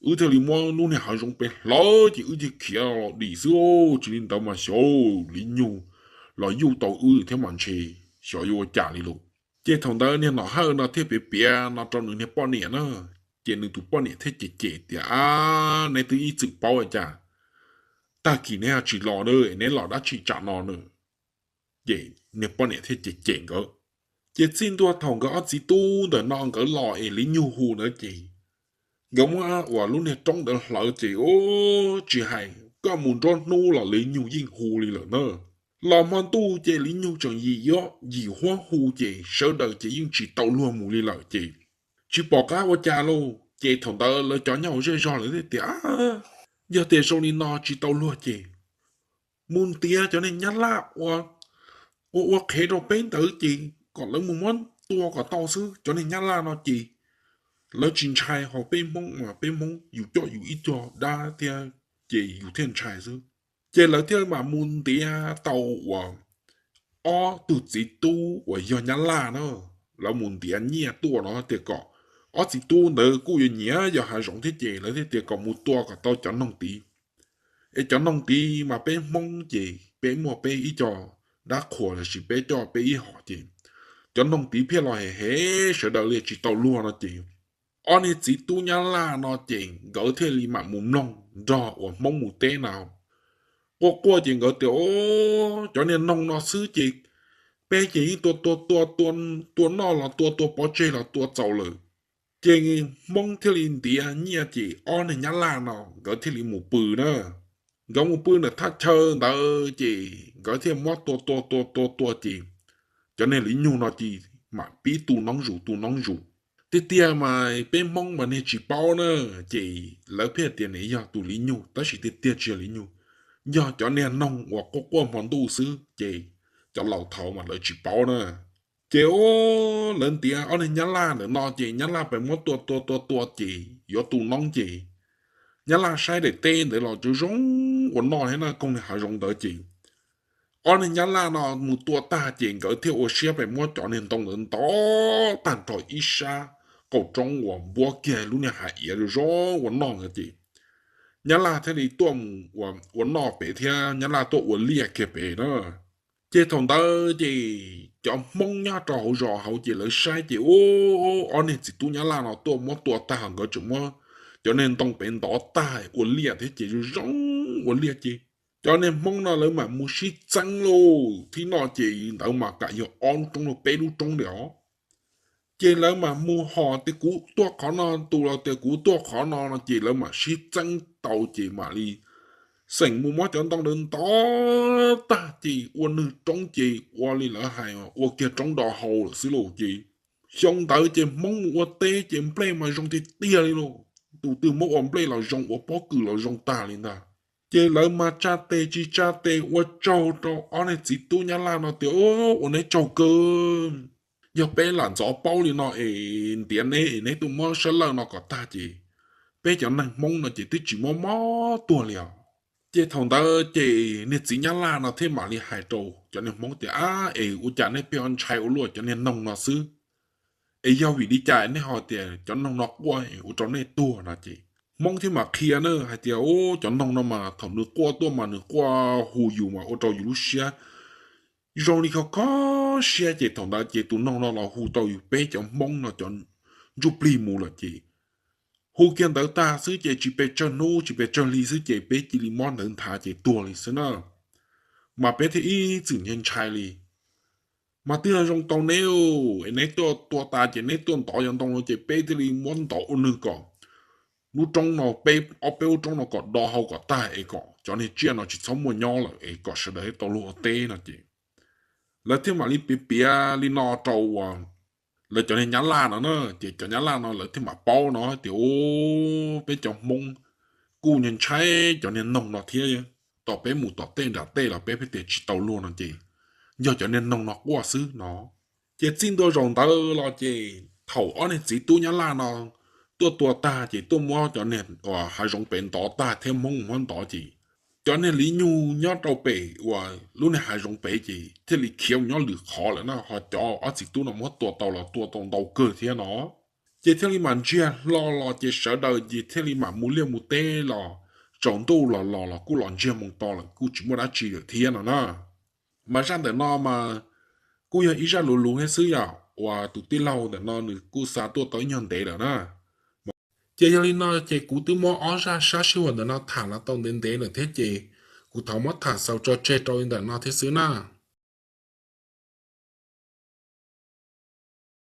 wb thiaj li muab lub niag hav zoov pem hlawv ces wb thiaj khiav los dim xwb. Tsis li ntawd mas xyov Liv Nyug los yuj tau wb thiab mas ntshe xyov yuav ua cas li lauj. Ces thaum ntawd niag Nom Hawj no thiaj piav piav no rau nws niag poj niam na, ces nws tus poj niam thiaj cem cem tias, Ab, neb twb ib txwm paub cas tag kis neb tsis los na, neb los dab tsi tsam no na? Ces niag poj niam thiaj cem cem nkawd. Ces txij ntua thaum nkawd ob txiv tub ntawm no nkawd los es Liv Nyug hu ntawd ces nkawd muab uas lub niag roob ntawd hlawv ces ub, tsis hais koj mus nruab hnub los Liv Nyug yeej hu li lawm na. Los hmo ntuj ces Liv Nyug tseem yim huab hu ces sawv daws ces yeej tsis tau luag mus li lawm ces tsis pom qab ua cas lauj. Ces thaum ntawd lawv cov nyob hauv zej zog lawv thiaj tias, Yog tias zoo li no tsis tau luag ces mus ntiav cov niag nyab laj ua, ua ua qhev rau peb ntawd ces kom lawv mus muab tua kom tau xwb. Cov niag nyab laj no ces lawv tsis ntshai, ho peb Hmoob mas peb Hmoob yus coj yus ib co dab thiab ces yus thiaj ntshai xwb. Ces lawv thiaj mam mus ntiav tau uas ob tug txiv tub uas yog nyab laj na, lawv mus ntiav nyiaj tuaj no tias kom ob txiv tub ntawd kuj yuav nyiam yos hav zoov thiab ces lawv thiaj tias kom mus tua kom tau cov noog tid. Es cov noog tid mas peb Hmoob ces peb muaj peb ib co dab qhuas lossis peb coj peb ib hom ces cov noog tid thiaj los hem hem sawv daws li tsis tau luag no ces ob niag txiv tub nyab laj no ces nkawd thiaj li mam mus mloog nrog uas Hmoob mus teb na. Quaj quaj ces nkawd tias, Cov niag noog no xwb ces peb ces yeej tua tua tua tua, tua noj los tua, tua pov tseg los tua txaus lawm. Ces Hmoob thiaj li ntiav nyiaj ces ob niag nyab laj no nkawd thiaj li mus pw na. Nkawd mus pw ntawm thaj chaw ntawd ces nkawd thiaj muab tua tua tua tua tua ces cov niag Liv Nyug no ces mam pib tu noob zus tu noob zus. Tiag tiag mas peb Hmoob mas niag tsis paub na, ces lawv pheej tias nws yog tus Liv Nyug tab sis tiag tiag tsis yog Liv Nyug, yog cov niag noog uas quaj quaj hmo ntuj xwb ces cov laus thaud mas lawv tsis paub na. Ces ub, lawv ntiav ob niag nyab laj ntawm no ces nyab laj pheej muab tua tua tua tua ces yuav tu noob ces nyab laj saib daim teb ntawd los zoo zoo ua noj thiab na, koog niag hav zoov ntawd ces ob niag nyab laj no mus tua tag ces nkawd thiaj ua siab pheej muab cov niag ntoo ntawd ntov tag nrho ib sab qaum roob uas npuab kiag lub niag hav iav zoo zoo ua noj ntawd ces nyab laj thiaj li tuaj mus ua noj pem thiab nyab laj tuaj ua liaj kiag pem na. Ces thaum ntawd ces cov Hmoob nyob rau hauv zos hauv ces lawv saib ces ub, ob niag txiv tub nyab laj no tuaj muab tua tag ho nkawd tseem muab cov niag ntoo pem ntov tag ua liaj thiab ces zoo zoo ua liaj ces cov niag Hmoob no lawv mam mus sib txeeb lauj. Thib no ces ntawd mas kam yog ob lub roob los peb lub roob li os. Ces lawv mam mus hos tias kuv tuaj qhov no, tus los tias kuv tuaj qhov no no ces lawv mam sib txeeb tau ces mam li xeem mus muab cov ntoo ntawd ntov tag ces ua nws roob ces ua li lawv hais ua kiag roob do hau lawm xwb lauj. Ces xyoo ntawd ces Hmoob mus ua teb ces nplej mas zoo tiag tiag li lauj. Tus twg muab ua nplej los zoo, ua pob kws los zoo tag li ntag. Ces lawv mas tsa tes tsis tsa tes ua tsaug rau ob niag txiv tub nyab laj no tias ua neb tsaug kawg. Yog peb lam ntxov paub li no es ntiav neb es neb tuaj muab sab lawj no kom tag ces peb cov neeg Hmoob no ces twb tsis mob mob tuag li os. Ces thaum ntawd ces niag txiv nyab laj no thiaj mam li hais rau cov niag Hmoob tias ab es ua cas nej pheej ntshai ua luaj cov niag noog no xwb? Es yog vim li cas nej ho tias cov noog no quaj ua rau nej tuag no ces Hmoob thiaj mam qhia na hais tias ub, cov noog no mas thaum nws quaj tuaj mas nws quaj hu yus mas ua rau yus lub siab zoo li kho kho siab ces thaum ntawd ces tus noog no los hu tau yus peb cov Hmoob no cov ntsuj plig mus lawm ces hu kiag ntawd tag xwb ces tsis pes tsawg hnub tsis pes tsawg hli xwb ces peb cia li mob ntawd nthav ces tuag li xwb na. Mas peb thiaj ib txwm ntshai ntshai li. Mas twb yog zoo tau neb, es neb tuaj tua tas ces neb tuaj ntov cov ntoo no ces peb thiaj li muab ntov ua nws kom lub roob no, peb ob peb lub roob no kom do hau kom tag es kom cov niag tsiaj no tsis txhob muaj nyob lawm es kom sawv daws tau luag ua teb no ces lawv thiaj mam li piav piav li no rau lawv cov niag nyab laj no na. Ces cov nyab laj no lawv thiaj mam paub no tias, u, peb cov Hmoob kuj ntshai cov niag noog no thiab, tom peb mus tom tej nram tej los peb pheej tias tsis tau luag no ces yog cov niag noog no quaj xwb no. Ces txij ntua zaus ntawd los ces thaum ob niag txiv tub nyab laj no tuaj tua tag ces tuaj muab cov niag hav zoov pem ntov tag thiab Hmoob muab ntov ces cov niag liv nyug nyob rau pem uas lub niag hav zoov pem ces thiaj li khiav mus nyob lwm qhov lawm na, ho cov ob txiv tub no muab tua tau los tua tau ntau kawg thiab no. Ces thiaj li mam ntsiag hlo los ces sawv daws ces thiaj li mam mus liaj mus teb los tsaus ntuj los los los kuj los ntsiag moo to lawm kuj tsis muaj dab tsi lawm thiab no na. Mas zaj ntawm no mas kuj yog ib zaj luv luv thiab xwb yom, uas tus tij laug ntawm no nws kuj xa tuaj tau ib nyuag ntev lawm na. Ces yog li no ces kuv twb muab ob zaj sab sij huam ntawm no tham los tau ntev ntev lawm thiab ces kuv thov muab tham xaus tso tseg rau li ntawm no thiab xwb na.